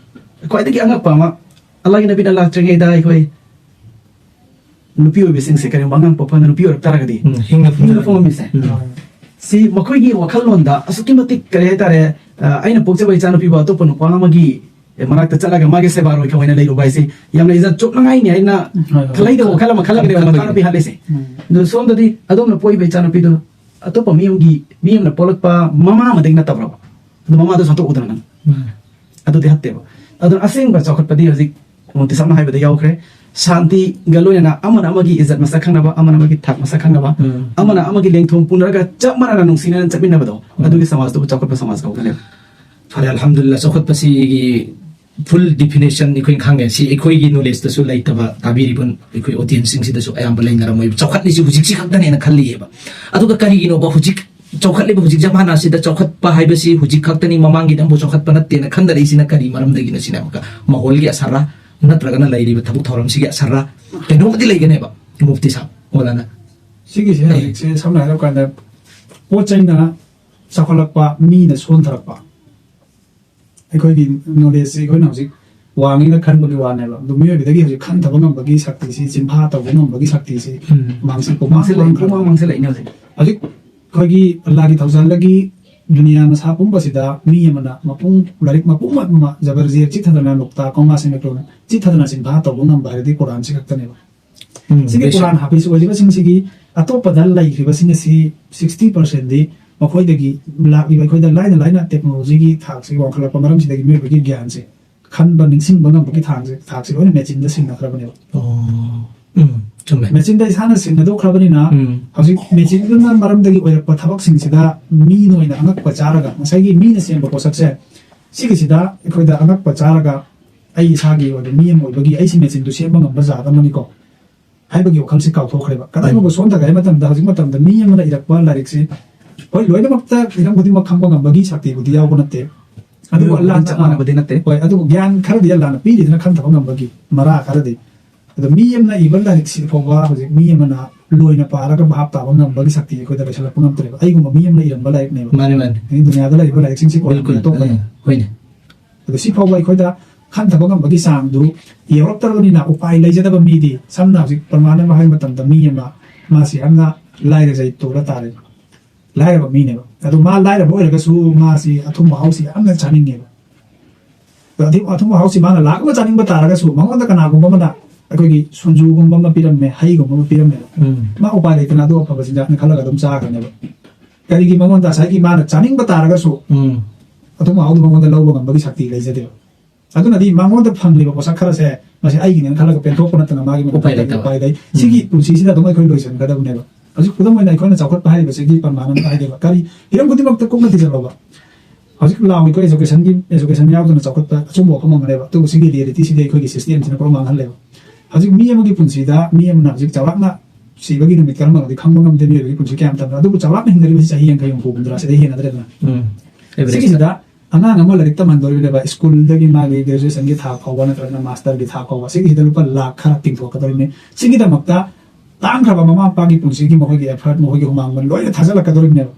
ꯈ꯭ꯋꯥꯏꯗꯒꯤ ꯑꯉꯛꯄ ꯑꯃ, ꯑꯜꯂꯥꯍꯒꯤ ꯅꯕꯤꯅ ꯂꯥꯛꯇ꯭ꯔꯤꯉꯩꯗ ꯑꯩꯈꯣꯏ ꯅꯨꯄꯤ ꯑꯣꯏꯕꯁꯤꯡꯁꯦ ꯀꯔꯤꯒꯨꯝꯕ ꯑꯉꯥꯡ ꯄꯣꯛꯄ ꯀꯥꯟꯗ ꯅꯨꯄꯤ ꯑꯣꯏꯔꯛ ꯇꯥꯔꯒꯗꯤ ꯎꯝ, ꯍꯤꯡꯅ ꯍꯤꯡꯅ ꯐꯨꯝꯂꯝꯃꯤ꯫ ꯐꯨꯝꯂꯝꯃꯤꯁꯦ꯫ ꯎꯝ꯫ ꯁꯤ ꯃꯈꯣꯏꯒꯤ ꯋꯥꯈꯜꯂꯣꯟꯗ ꯑꯁꯨꯛꯀꯤ ꯃꯇꯤꯛ ꯀꯔꯤ ꯍꯥꯏꯇꯥꯔꯦ, ꯑ, ꯑꯩꯅ ꯄꯣꯛꯆꯕ ꯏꯆꯥꯅꯨꯄꯤꯕꯨ ꯑꯇꯣꯞꯄ ꯅꯨꯄꯥ ꯑꯃꯒꯤ ꯃꯅꯥꯛꯇ ꯆꯠꯂꯒ ꯃꯥꯒꯤ ꯁꯦꯕꯥꯔꯣꯏ ꯑꯣꯏꯅ ꯂꯩꯔꯨꯕ ꯍꯥꯏꯁꯤ ꯌꯥꯝꯅ ꯏꯖꯠ ꯆꯣꯞꯅꯉꯥꯏꯅꯤ ꯍꯥꯏꯅ ꯍꯣꯏ, ꯍꯣꯏ꯫ ꯈꯜꯂꯩꯗꯕ ꯋꯥꯈꯜ ꯑꯃ ꯈꯜꯂꯛꯀꯅꯦꯕ ꯈꯜꯂꯛꯀꯅꯦꯕ꯫ ꯃꯆꯥꯅꯨꯄꯤ ꯍꯥꯠꯂꯤꯁꯦ꯫ ꯎꯝ꯫ ꯑꯗꯨ ꯁꯣꯝꯗꯗꯤ ꯑꯗꯣꯝꯅ ꯄꯣꯛꯏꯕ ꯏꯆꯥꯅꯨꯄꯤꯗꯣ ꯑꯇꯣꯞꯄ ꯃꯤ ꯑꯃꯒꯤ, ꯃꯤ ꯑꯃꯅ ꯄꯣꯛꯂꯛꯄ ꯃꯃꯥ ꯑꯃꯗꯒꯤ ꯅꯠꯇꯕ꯭ꯔꯕ? ꯑꯗꯨ ꯃꯃꯥꯗꯣ ꯁꯟꯇꯣꯛꯎꯗꯅ ꯅꯪ꯫ ꯎꯝ꯫ ꯑꯗꯨꯗꯤ ꯍꯠꯇꯦꯕ꯫ ꯑꯗꯨꯅ ꯑꯁꯦꯡꯕ ꯆꯥꯎꯈꯠꯄꯗꯤ ꯍꯧꯖꯤꯛ ꯃꯨꯐꯇꯤ ꯁꯥꯍꯕꯅ ꯍꯥꯏꯕꯗ ꯌꯥꯎꯈ꯭ꯔꯦ꯫ ꯁꯥꯟꯇꯤꯒ ꯂꯣꯏꯅꯅ ꯑꯃꯅ ꯑꯃꯒꯤ ꯏꯖꯠ ꯃꯁꯛ ꯈꯪꯅꯕ, ꯑꯃꯅ ꯑꯃꯒꯤ ꯊꯥꯛ ꯃꯁꯛ ꯈꯪꯅꯕ, ꯎꯝ꯫ ꯑꯃꯅ ꯑꯃꯒꯤ ꯂꯦꯡꯊꯣꯡ ꯄꯨꯅꯔꯒ ꯆꯞ ꯃꯥꯟꯅꯅ ꯅꯨꯡꯁꯤꯅꯅ ꯆꯠꯃꯤꯟꯅꯕꯗꯣ, ꯑꯗꯨꯒꯤ ꯁꯃꯥꯖꯇꯨꯕꯨ ꯆꯥꯎꯈꯠꯄ ꯁꯃꯥꯖ ꯀꯧꯒꯅꯦꯕ꯫ ꯐꯔꯦ, ꯑꯜꯍꯝꯗꯨꯂꯤꯜꯂꯥ, ꯆꯥꯎꯈꯠꯄꯁꯤꯒꯤ ꯐꯨꯜ ꯗꯤꯐꯤꯅꯦꯁꯟ ꯑꯩꯈꯣꯏꯅ ꯈꯪꯉꯦ꯫ ꯁꯤ ꯑꯩꯈꯣꯏꯒꯤ ꯅꯣꯂꯦꯖꯇꯁꯨ ꯂꯩꯇꯕ, ꯇꯥꯕꯤꯔꯤꯕ ꯑꯩꯈꯣꯏ ꯑꯣꯗꯤꯌꯦꯟꯁꯁꯤꯡꯁꯤꯗꯁꯨ ꯑꯌꯥꯝꯕ ꯂꯩꯅꯔꯝꯃꯣꯏꯕ꯫ ꯆꯥꯎꯈꯠꯂꯤꯁꯤ ꯍꯧꯖꯤꯛꯁꯤ ꯈꯛꯇꯅꯦꯅ ꯈꯜꯂꯤꯑꯕ꯫ ꯑꯗꯨꯒ ꯀꯔꯤꯒꯤꯅꯣꯕ ꯍꯧꯖꯤꯛ ꯆꯥꯎꯈꯠꯂꯤꯕ ꯍꯧꯖꯤꯛ ꯖꯃꯥꯅꯥꯁꯤꯗ ꯆꯥꯎꯈꯠꯄ ꯍꯥꯏꯕꯁꯤ ꯍꯧꯖꯤꯛ ꯈꯛꯇꯅꯤ, ꯃꯃꯥꯡꯒꯤꯗꯤ ꯑꯃꯐꯥꯎ ꯆꯥꯎꯈꯠꯄ ꯅꯠꯇꯦꯅ ꯈꯟꯅꯔꯛꯏꯁꯤꯅ ꯀꯔꯤ ꯃꯔꯝꯗꯒꯤꯅꯣ ꯁꯤꯅꯦ? ꯑꯃꯨꯛꯀ ꯃꯥꯍꯣꯜꯒꯤ ꯑꯁꯔ ꯅꯠꯇ꯭ꯔꯒꯅ ꯂꯩꯔꯤꯕ ꯊꯕꯛ ꯊꯧꯔꯝꯁꯤꯒꯤ ꯑꯁꯔ ꯀꯩꯅꯣꯝꯃꯗꯤ ꯂꯩꯒꯅꯦꯕ, ꯃꯨꯐꯇꯤ ꯁꯥꯍꯕ, ꯃꯧꯂꯥꯅꯥ꯫ ꯁꯤꯒꯤꯁꯦ ꯍꯧꯖꯤꯛꯁꯦ ꯁꯝꯅ ꯍꯥꯏꯔ ꯀꯥꯟꯗ ꯄꯣꯠ ꯆꯩꯅ ꯆꯥꯎꯈꯠꯂꯛꯄ, ꯃꯤꯅ ꯁꯣꯟꯊꯔꯛꯄ꯫ ꯑꯩꯈꯣꯏꯒꯤ ꯅꯣꯂꯦꯖꯁꯦ ꯑꯩꯈꯣꯏꯅ ꯍꯧꯖꯤꯛ ꯋꯥꯡꯉꯦꯅ ꯈꯟꯕꯒꯤ ꯋꯥꯅꯦꯕ꯫ ꯑꯗꯨ ꯃꯤꯑꯣꯏꯕꯗꯒꯤ ꯍꯧꯖꯤꯛ ꯈꯟꯊꯕ ꯉꯝꯕꯒꯤ ꯁꯛꯇꯤꯁꯤ, ꯆꯤꯟꯐꯥ ꯇꯧꯕ ꯉꯝꯕꯒꯤ ꯁꯛꯇꯤꯁꯤ ꯎꯝ꯫ ꯃꯥꯡꯁꯤꯜ ꯃꯥꯡꯁꯤꯜꯂꯛꯏ, ꯃꯥꯡꯈ꯭ꯔꯕ꯫ ꯄꯨꯡꯃꯥꯡ ꯃꯥꯡꯁꯤꯜꯂꯛꯏꯅꯦ ꯍꯧꯖꯤꯛ꯫ ꯍꯧꯖꯤꯛ ꯑꯩꯈꯣꯏꯒꯤ ꯑꯜꯂꯥꯒꯤ ꯊꯧꯖꯥꯜꯗꯒꯤ ꯗꯨꯅꯤꯌꯥ ꯃꯁꯥ ꯄꯨꯝꯕꯁꯤꯗ ꯃꯤ ꯑꯃꯅ ꯃꯄꯨꯡ, ꯂꯥꯏꯔꯤꯛ ꯃꯄꯨꯝ ꯑꯃ ꯖꯕꯔ ꯖꯦꯔ ꯆꯤꯊꯗꯅ, ꯅꯨꯛꯇꯥ, ꯀꯣꯃꯥ ꯁꯦꯃꯤꯀꯣꯂꯟ ꯆꯤꯊꯗꯅ ꯆꯤꯟꯐꯥ ꯇꯧꯕ ꯉꯝꯕ ꯍꯥꯏꯔꯗꯤ ꯀꯨꯔꯥꯟꯁꯤ ꯈꯛꯇꯅꯦꯕ꯫ ꯎꯝ, ꯁꯤꯒꯤ ꯕꯦꯁꯤꯛ꯫ ꯀꯨꯔꯥꯟ ꯍꯥꯐꯤꯖ ꯑꯣꯏꯔꯤꯕꯁꯤꯡꯁꯤꯒꯤ ꯑꯇꯣꯞꯄꯗ ꯂꯩꯈ꯭ꯔꯤꯕꯁꯤꯡ ꯑꯁꯤ ꯁꯤꯛꯁꯇꯤ ꯄꯥꯔꯁꯦꯟꯗꯤ ꯃꯈꯣꯏꯗꯒꯤ ꯂꯥꯛꯂꯤꯕ, ꯑꯩꯈꯣꯏꯗ ꯂꯥꯏꯅ ꯂꯥꯏꯅ ꯇꯦꯛꯅꯣꯂꯣꯖꯤꯒꯤ ꯊꯥꯛꯁꯤ ꯋꯥꯡꯈꯠꯂꯛꯄ ꯃꯔꯝꯁꯤꯗꯒꯤ ꯃꯤꯑꯣꯏꯕꯒꯤ ꯒ꯭ꯌꯥꯟꯁꯦ, ꯈꯟꯕ ꯅꯤꯡꯁꯤꯡꯕ ꯉꯝꯕꯒꯤ ꯊꯥꯛꯁꯦ, ꯊꯥꯛꯁꯦ ꯂꯣꯏꯅ ꯃꯦꯆꯤꯟꯗ ꯁꯤꯟꯅꯈ꯭ꯔꯕꯅꯦꯕ꯫ ꯑꯣ, ꯎꯝ, ꯆꯨꯝꯃꯦ꯫ ꯃꯦꯆꯤꯟꯗ ꯏꯁꯥꯅ ꯁꯤꯟꯅꯗꯣꯛꯈ꯭ꯔꯕꯅꯤꯅ ꯎꯝ꯫ ꯍꯧꯖꯤꯛ ꯃꯦꯆꯤꯟꯗꯨꯅ ꯃꯔꯝꯗꯒꯤ ꯑꯣꯏꯔꯛꯄ ꯊꯕꯛꯁꯤꯡꯁꯤꯗ ꯃꯤꯅ ꯑꯣꯏꯅ ꯑꯉꯛꯄ ꯆꯥꯔꯒ, ꯉꯁꯥꯏꯒꯤ ꯃꯤꯅ ꯁꯦꯝꯕ ꯄꯣꯠꯁꯛꯁꯦ, ꯁꯤꯒꯤꯁꯤꯗ ꯑꯩꯈꯣꯏꯗ ꯑꯉꯛꯄ ꯆꯥꯔꯒ, ꯑꯩ ꯏꯁꯥꯒꯤ ꯑꯣꯏꯕ ꯃꯤ ꯑꯃ ꯑꯣꯏꯕꯒꯤ ꯑꯩꯁꯤ ꯃꯦꯆꯤꯟꯗꯨ ꯁꯦꯝꯕ ꯉꯝꯕ ꯖꯥꯠ ꯑꯃꯅꯤꯀꯣ ꯍꯥꯏꯕꯒꯤ ꯋꯥꯈꯜꯁꯤ ꯀꯥꯎꯊꯣꯛꯈ꯭ꯔꯦꯕ꯫ ꯀꯗꯥꯏꯒꯨꯝꯕ ꯁꯣꯝꯗ ꯍꯥꯏ ꯃꯇꯝꯗ, ꯍꯧꯖꯤꯛ ꯃꯇꯝꯗ ꯃꯤ ꯑꯃꯅ ꯏꯔꯛꯄ ꯂꯥꯏꯔꯤꯛꯁꯤ, ꯍꯣꯏ, ꯂꯣꯏꯅꯃꯛꯇ ꯍꯤꯔꯝ ꯈꯨꯗꯤꯡꯃꯛ ꯈꯪꯕ ꯉꯝꯕꯒꯤ ꯁꯛꯇꯤꯕꯨꯗꯤ ꯌꯥꯎꯕ ꯅꯠꯇꯦ꯫ ꯑꯗꯨꯕꯨ ꯂꯣꯏꯅ ꯑꯜꯂꯥꯅ, ꯆꯞ ꯃꯥꯟꯅꯕꯗꯤ ꯅꯠꯇꯦ꯫ ꯍꯣꯏ, ꯑꯗꯨꯕꯨ ꯒ꯭ꯌꯥꯟ ꯈꯔꯗꯤ ꯑꯜꯂꯥꯅ ꯄꯤꯔꯤꯗꯅ, ꯈꯟꯊꯕ ꯉꯝꯕꯒꯤ ꯃꯔꯥ ꯈꯔꯗꯤ꯫ ꯑꯗꯣ ꯃꯤ ꯑꯃꯅ ꯏꯕ ꯂꯥꯏꯔꯤꯛꯁꯤ ꯐꯥꯎꯕ ꯍꯧꯖꯤꯛ ꯃꯤ ꯑꯃꯅ ꯂꯣꯏꯅ ꯄꯥꯔꯒ ꯚꯥꯞ ꯇꯥꯕ ꯉꯝꯕꯒꯤ ꯁꯛꯇꯤ ꯑꯩꯈꯣꯏꯗ ꯂꯩꯁꯜꯂꯛꯄ ꯉꯝꯗ꯭ꯔꯦꯕ꯫ ꯑꯩꯒꯨꯝꯕ ꯃꯤ ꯑꯃꯅ ꯏꯔꯝꯕ ꯂꯥꯏꯔꯤꯛꯅꯦꯕ꯫ ꯃꯥꯅꯦ, ꯃꯥꯅꯦ꯫ ꯑꯩ ꯗꯨꯅꯤꯌꯥꯗ ꯂꯩꯔꯤꯕ ꯂꯥꯏꯔꯤꯛꯁꯤꯡꯁꯤ ꯀꯣꯟꯅ ꯕꯤꯜꯀꯨꯜ꯫ ꯑꯇꯣꯞꯄꯅꯦ꯫ ꯑ, ꯍꯣꯏꯅꯦ꯫ ꯑꯗꯣ ꯁꯤ ꯐꯥꯎꯕ ꯑꯩꯈꯣꯏꯗ ꯈꯟꯊꯕ ꯉꯝꯕꯒꯤ ꯆꯥꯡꯗꯨ ꯌꯧꯔꯛꯇ꯭ꯔꯕꯅꯤꯅ, ꯎꯄꯥꯏ ꯂꯩꯖꯗꯕ ꯃꯤꯗꯤ, ꯁꯝꯅ ꯍꯧꯖꯤꯛ ꯄ꯭ꯔꯃꯥꯟ ꯑꯃ ꯍꯥꯏꯕ ꯃꯇꯝꯗ, ꯃꯤ ꯑꯃ, ꯃꯥꯁꯤ ꯌꯥꯝꯅ ꯂꯥꯏꯔꯖꯩ ꯇꯣꯜꯂ ꯇꯥꯔꯦ, ꯂꯥꯏꯔꯕ ꯃꯤꯅꯦꯕ꯫ ꯑꯗꯣ ꯃꯥ ꯂꯥꯏꯔꯕ ꯑꯣꯏꯔꯒꯁꯨ ꯃꯥꯁꯤ ꯑꯊꯨꯝ ꯑꯍꯥꯎꯁꯤ ꯌꯥꯝꯅ ꯆꯥꯅꯤꯡꯉꯦꯕ꯫ ꯑꯗꯣ ꯑꯊꯨꯝ, ꯑꯊꯨꯝ ꯑꯍꯥꯎꯁꯤ ꯃꯥꯅ ꯂꯥꯛ ꯑꯃ ꯆꯥꯅꯤꯡꯕ ꯇꯥꯔꯒꯁꯨ, ꯃꯉꯣꯟꯗ ꯀꯅꯥꯒꯨꯝꯕ ꯑꯃꯅ ꯑꯩꯈꯣꯏꯒꯤ ꯁꯨꯟꯖꯨꯒꯨꯝꯕ ꯑꯃ ꯄꯤꯔꯝꯃꯦ, ꯍꯩꯒꯨꯝꯕ ꯑꯃ ꯄꯤꯔꯝꯃꯦꯕ, ꯎꯝ꯫ ꯃꯥ ꯎꯄꯥꯏ ꯂꯩꯇꯅ ꯑꯗꯨ ꯑꯐꯕ ꯆꯤꯟꯖꯥꯛꯅꯤ ꯈꯜꯂꯒ ꯑꯗꯨꯝ ꯆꯥꯈ꯭ꯔꯅꯦꯕ꯫ ꯀꯔꯤꯒꯤ? ꯃꯉꯣꯟꯗ ꯉꯁꯥꯏꯒꯤ ꯃꯥꯅ ꯆꯥꯅꯤꯡꯕ ꯇꯥꯔꯒꯁꯨ, ꯎꯝ꯫ ꯑꯊꯨꯝ ꯑꯍꯥꯎꯗꯨ ꯃꯉꯣꯟꯗ ꯂꯧꯕ ꯉꯝꯕꯒꯤ ꯁꯛꯇꯤ ꯂꯩꯖꯗꯦꯕ꯫ ꯑꯗꯨꯅꯗꯤ ꯃꯉꯣꯟꯗ ꯐꯪꯂꯤꯕ ꯄꯣꯠꯁꯛ ꯈꯔꯁꯦ ꯃꯁꯤ ꯑꯩꯒꯤꯅꯦꯅ ꯈꯜꯂꯒ ꯄꯦꯟꯊꯣꯛꯄ ꯅꯠꯇꯅ ꯃꯥꯒꯤ ꯃꯒꯨꯟ ꯎꯄꯥꯏ ꯀꯔꯤ ꯂꯩꯇꯕ꯫ ꯎꯄꯥꯏ ꯂꯩ? ꯎꯝ꯫ ꯁꯤꯒꯤ ꯄꯨꯟꯁꯤꯁꯤꯗ ꯑꯗꯨꯝ ꯑꯩꯈꯣꯏ ꯂꯣꯏꯁꯤꯟꯒꯗꯕꯅꯦꯕ꯫ ꯍꯧꯖꯤꯛ ꯈꯨꯗꯝ ꯑꯣꯏꯅ ꯑꯩꯈꯣꯏꯅ ꯆꯥꯎꯈꯠꯄ ꯍꯥꯏꯔꯤꯕꯁꯤꯒꯤ ꯄ꯭ꯔꯃꯥꯟ ꯑꯃ ꯍꯥꯏꯒꯦꯕ, ꯀꯔꯤ ꯍꯤꯔꯝ ꯈꯨꯗꯤꯡꯃꯛꯇ ꯀꯨꯞꯅ ꯊꯤꯖꯤꯜꯂꯣꯕ꯫ ꯍꯧꯖꯤꯛ ꯂꯥꯎꯔꯤꯕ education ꯒꯤ, education ꯌꯥꯎꯗꯅ ꯆꯥꯎꯈꯠꯄ ꯑꯆꯨꯝꯕ ꯋꯥꯐꯝ ꯑꯃꯅꯦꯕ, ꯑꯗꯨꯕꯨ ꯁꯤꯒꯤ reality ꯁꯤꯗꯤ ꯑꯩꯈꯣꯏꯒꯤ system ꯁꯤꯅ ꯄꯨꯔꯥ ꯃꯥꯡꯍꯜꯂꯦꯕ꯫ ꯍꯧꯖꯤꯛ ꯃꯤ ꯑꯃꯒꯤ ꯄꯨꯟꯁꯤꯗ ꯃꯤ ꯑꯃꯅ ꯍꯧꯖꯤꯛ ꯆꯥꯎꯔꯥꯛꯅ ꯁꯤꯕꯒꯤ ꯅꯨꯃꯤꯠ ꯀꯔꯝꯕꯅꯣꯗꯤ ꯈꯪꯕ ꯉꯝꯗꯦ, ꯃꯤꯑꯣꯏꯕꯒꯤ ꯄꯨꯟꯁꯤ ꯀꯌꯥꯝ ꯇꯝꯕ, ꯑꯗꯨꯕꯨ ꯆꯥꯎꯔꯥꯛꯅ ꯍꯤꯡꯅꯔꯤꯕꯁꯤ ꯆꯍꯤ ꯌꯥꯡꯈꯩ ꯍꯨꯝꯐꯨ ꯍꯨꯝꯗ꯭ꯔꯥ ꯁꯤꯗꯩ ꯍꯦꯟꯅꯗ꯭ꯔꯦꯗꯅ꯫ ꯎꯝ꯫ Average. ꯁꯤꯒꯤꯁꯤꯗ ꯑꯉꯥꯡ ꯑꯃ ꯂꯥꯏꯔꯤꯛ ꯇꯝꯍꯟꯗꯣꯔꯤꯕꯅꯦꯕ, school ꯗꯒꯤ ꯃꯥꯒꯤ graduation ꯒꯤ ꯊꯥꯛ ꯐꯥꯎꯕ ꯅꯠꯇ꯭ꯔꯒꯅ master ꯒꯤ ꯊꯥꯛ ꯐꯥꯎꯕ, ꯁꯤꯒꯤꯁꯤꯗ ꯂꯨꯄꯥ ꯂꯥꯈ ꯈꯔ ꯇꯤꯡꯊꯣꯛꯀꯗꯧꯔꯤꯕꯅꯤ꯫ ꯁꯤꯒꯤꯗꯃꯛꯇ ꯇꯥꯡꯈ꯭ꯔꯕ ꯃꯃꯥ ꯃꯄꯥꯒꯤ ꯄꯨꯟꯁꯤꯒꯤ ꯃꯈꯣꯏꯒꯤ effort, ꯃꯈꯣꯏꯒꯤ ꯍꯨꯃꯥꯡ ꯃꯃꯜ ꯂꯣꯏꯅ ꯊꯥꯖꯤꯜꯂꯛꯀꯗꯧꯔꯤꯕꯅꯦꯕ꯫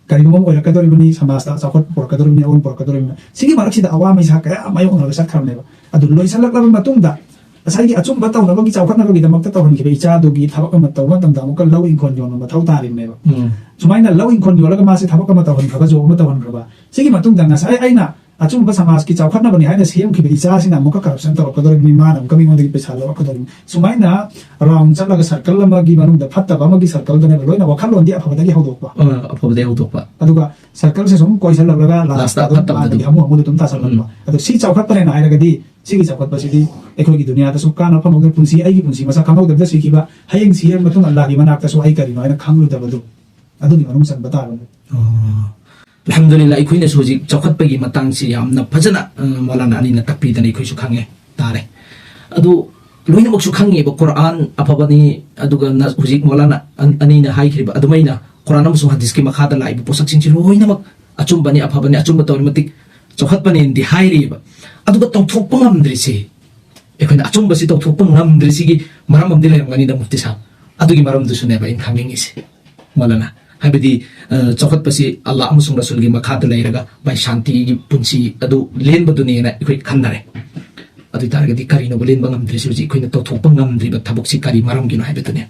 ꯀꯔꯤꯒꯨꯝꯕ ꯑꯃ ꯑꯣꯏꯔꯛꯀꯗꯧꯔꯤꯕꯅꯤ, ꯁꯃꯥꯖꯇ ꯆꯥꯎꯈꯠꯄ ꯄꯨꯔꯛꯀꯗꯧꯔꯤꯕꯅꯤ, ꯑꯑꯣꯟꯕ ꯄꯨꯔꯛꯀꯗꯧꯔꯤꯕꯅꯤ꯫ ꯁꯤꯒꯤ ꯃꯔꯛꯁꯤꯗ ꯑꯋꯥ ꯃꯩꯁꯥ ꯀꯌꯥ ꯃꯥꯌꯣꯛꯅꯔꯒ ꯆꯠꯈ꯭ꯔꯕꯅꯦꯕ꯫ ꯑꯗꯨ ꯂꯣꯏꯁꯤꯜꯂꯛꯂꯕ ꯃꯇꯨꯡꯗ ꯉꯁꯥꯏꯒꯤ ꯑꯆꯨꯝꯕ ꯇꯧꯅꯕꯒꯤ, ꯆꯥꯎꯈꯠꯅꯕꯒꯤꯗꯃꯛꯇ ꯇꯧꯍꯟꯈꯤꯕ ꯏꯆꯥꯗꯨꯒꯤ ꯊꯕꯛ ꯑꯃ ꯇꯧꯕ ꯃꯇꯝꯗ ꯑꯃꯨꯛꯀ ꯂꯧ ꯏꯪꯈꯣꯜ ꯌꯣꯟꯕ ꯃꯊꯧ ꯇꯥꯔꯤꯕꯅꯦꯕ꯫ ꯎꯝ꯫ ꯁꯨꯃꯥꯏꯅ ꯂꯧ ꯏꯪꯈꯣꯜ ꯌꯣꯜꯂꯒ ꯃꯥꯁꯦ ꯊꯕꯛ ꯑꯃ ꯇꯧꯍꯟꯈ꯭ꯔꯕꯁꯨ, ꯑꯃ ꯇꯧꯍꯟꯈ꯭ꯔꯕ, ꯁꯤꯒꯤ ꯃꯇꯨꯡꯗ ꯉꯁꯥꯏ ꯑꯩꯅ ꯑꯆꯨꯝꯕ ꯁꯃꯥꯖꯀꯤ ꯆꯥꯎꯈꯠꯅꯕꯅꯤ ꯍꯥꯏꯅ ꯁꯦꯝꯈꯤꯕ ꯏꯆꯥꯁꯤꯅ ꯑꯃꯨꯛꯀ corruption ꯇꯧꯔꯛꯀꯗꯧꯔꯤꯕꯅꯤ, ꯃꯥꯅ ꯑꯃꯨꯛꯀ ꯃꯤꯉꯣꯟꯗꯒꯤ ꯄꯩꯁꯥ ꯂꯧꯔꯛꯀꯗꯧꯔꯤꯕꯅꯤ꯫ ꯁꯨꯃꯥꯏꯅ round ꯆꯠꯂꯒ circle ꯑꯃꯒꯤ ꯃꯅꯨꯡꯗ ꯐꯠꯇꯕ ꯑꯃꯒꯤ circle ꯗꯅꯦꯕ ꯂꯣꯏꯅ ꯋꯥꯈꯜꯂꯣꯟꯗꯤ ꯑꯐꯕꯗꯒꯤ ꯍꯧꯗꯣꯛꯄ꯫ ꯑ, ꯑꯐꯕꯗꯒꯤ ꯍꯧꯗꯣꯛꯄ꯫ ꯑꯗꯨꯒ circle ꯁꯦ ꯁꯨꯝ ꯀꯣꯏꯁꯜꯂꯛꯂꯒ last Last ꯇ ꯇ ꯑꯗꯨꯝ ꯐꯠꯇꯕꯗ ꯃꯥꯒꯤ ꯑꯗꯨꯝ꯫ ꯑꯃꯨꯛ ꯑꯃꯨꯛ ꯑꯗꯨꯝ ꯇꯥꯁꯜꯂꯛꯄ꯫ ꯎꯝ꯫ ꯑꯗꯣ ꯁꯤ ꯆꯥꯎꯈꯠꯄꯅꯦꯅ ꯍꯥꯏꯔꯒꯗꯤ ꯁꯤꯒꯤ ꯆꯥꯎꯈꯠꯄꯁꯤꯗꯤ ꯑꯩꯈꯣꯏꯒꯤ ꯗꯨꯅꯤꯌꯥꯗꯁꯨ ꯀꯥꯟꯅꯕ ꯐꯪꯍꯧꯗꯦ, ꯄꯨꯟꯁꯤ, ꯑꯩꯒꯤ ꯄꯨꯟꯁꯤ ꯃꯁꯛ ꯈꯪꯍꯧꯗꯕꯤꯗ ꯁꯤꯈꯤꯕ, ꯍꯌꯦꯡ ꯁꯤꯔꯕ ꯃꯇꯨꯡ ꯑꯜꯂꯥꯍꯒꯤ ꯃꯅꯥꯛꯇꯁꯨ ꯑꯩ ꯀꯔꯤꯅꯣ ꯍꯥꯏꯅ ꯈꯪꯂꯨꯗꯕꯗꯨ ꯑꯗꯨꯒꯤ ꯃꯅꯨꯡ ꯆꯟꯕ ꯇꯥꯕꯅꯤ꯫ ꯑꯣ꯫ ꯑꯜꯍꯝꯗꯨꯂꯤꯜꯂꯥ, ꯑꯩꯈꯣꯏꯅꯁꯨ ꯍꯧꯖꯤꯛ ꯆꯥꯎꯈꯠꯄꯒꯤ ꯃꯇꯥꯡꯁꯤ ꯌꯥꯝꯅ ꯐꯖꯅ, ꯑ, ꯃꯧꯂꯥꯅꯥ ꯑꯅꯤꯅ ꯇꯥꯛꯄꯤꯗꯅ ꯑꯩꯈꯣꯏꯁꯨ ꯈꯪꯉꯦ, ꯇꯥꯔꯦ꯫ ꯑꯗꯨ ꯂꯣꯏꯅꯃꯛꯁꯨ ꯈꯪꯉꯦꯕ, ꯀꯨꯔꯥꯟ ꯑꯐꯕꯅꯤ, ꯑꯗꯨꯒ ꯅ-, ꯍꯧꯖꯤꯛ ꯃꯧꯂꯥꯅꯥ ꯑꯟ-, ꯑꯅꯤꯅ ꯍꯥꯏꯈ꯭ꯔꯤꯕ ꯑꯗꯨꯃꯥꯏꯅ ꯀꯨꯔꯥꯟ ꯑꯃꯁꯨꯡ ꯍꯗꯤꯁꯀꯤ ꯃꯈꯥꯗ ꯂꯥꯛꯏꯕ ꯄꯣꯠꯁꯛꯁꯤꯡꯁꯤ ꯂꯣꯏꯅꯃꯛ ꯑꯆꯨꯝꯕꯅꯤ, ꯑꯐꯕꯅꯤ, ꯑꯆꯨꯝꯕ ꯇꯧꯔꯤ ꯃꯇꯤꯛ ꯆꯥꯎꯈꯠꯄꯅꯦꯅꯗꯤ ꯍꯥꯏꯔꯤꯕ꯫ ꯑꯗꯨꯒ ꯇꯧꯊꯣꯛꯄ ꯉꯝꯗ꯭ꯔꯤꯁꯤ, ꯑꯩꯈꯣꯏꯅ ꯑꯆꯨꯝꯕꯁꯤ ꯇꯧꯊꯣꯛꯄ ꯉꯝꯗ꯭ꯔꯤꯁꯤꯒꯤ ꯃꯔꯝ ꯑꯃꯗꯤ ꯂꯩꯔꯝꯒꯅꯤꯗ, ꯃꯨꯐꯇꯤ ꯁꯥꯍꯕ꯫ ꯑꯗꯨꯒꯤ ꯃꯔꯝꯗꯨꯁꯨꯅꯦꯕ ꯑꯩꯅ ꯈꯪꯅꯤꯡꯉꯤꯁꯦ, ꯃꯧꯂꯥꯅꯥ꯫ ꯍꯥꯏꯕꯗꯤ, ꯑ, ꯆꯥꯎꯈꯠꯄꯁꯤ ꯑꯜꯂꯥꯍ ꯑꯃꯁꯨꯡ ꯔꯁꯨꯜꯒꯤ ꯃꯈꯥꯗ ꯂꯩꯔꯒ ꯚꯥꯏ ꯁꯥꯟꯇꯤꯒꯤ ꯄꯨꯟꯁꯤ ꯑꯗꯨ ꯂꯦꯟꯕꯗꯨꯅꯦꯅ ꯑꯩꯈꯣꯏ ꯈꯟꯅꯔꯦ꯫ ꯑꯗꯨ ꯑꯣꯏ ꯇꯥꯔꯒꯗꯤ ꯀꯔꯤꯅꯣꯕ ꯂꯦꯟꯕ ꯉꯝꯗ꯭ꯔꯤꯁꯤ? ꯍꯧꯖꯤꯛ ꯑꯩꯈꯣꯏꯅ ꯇꯧꯊꯣꯛꯄ ꯉꯝꯗ꯭ꯔꯤꯕ ꯊꯕꯛꯁꯤ ꯀꯔꯤ ꯃꯔꯝꯒꯤꯅꯣ ꯍꯥꯏꯕꯗꯨꯅꯦ꯫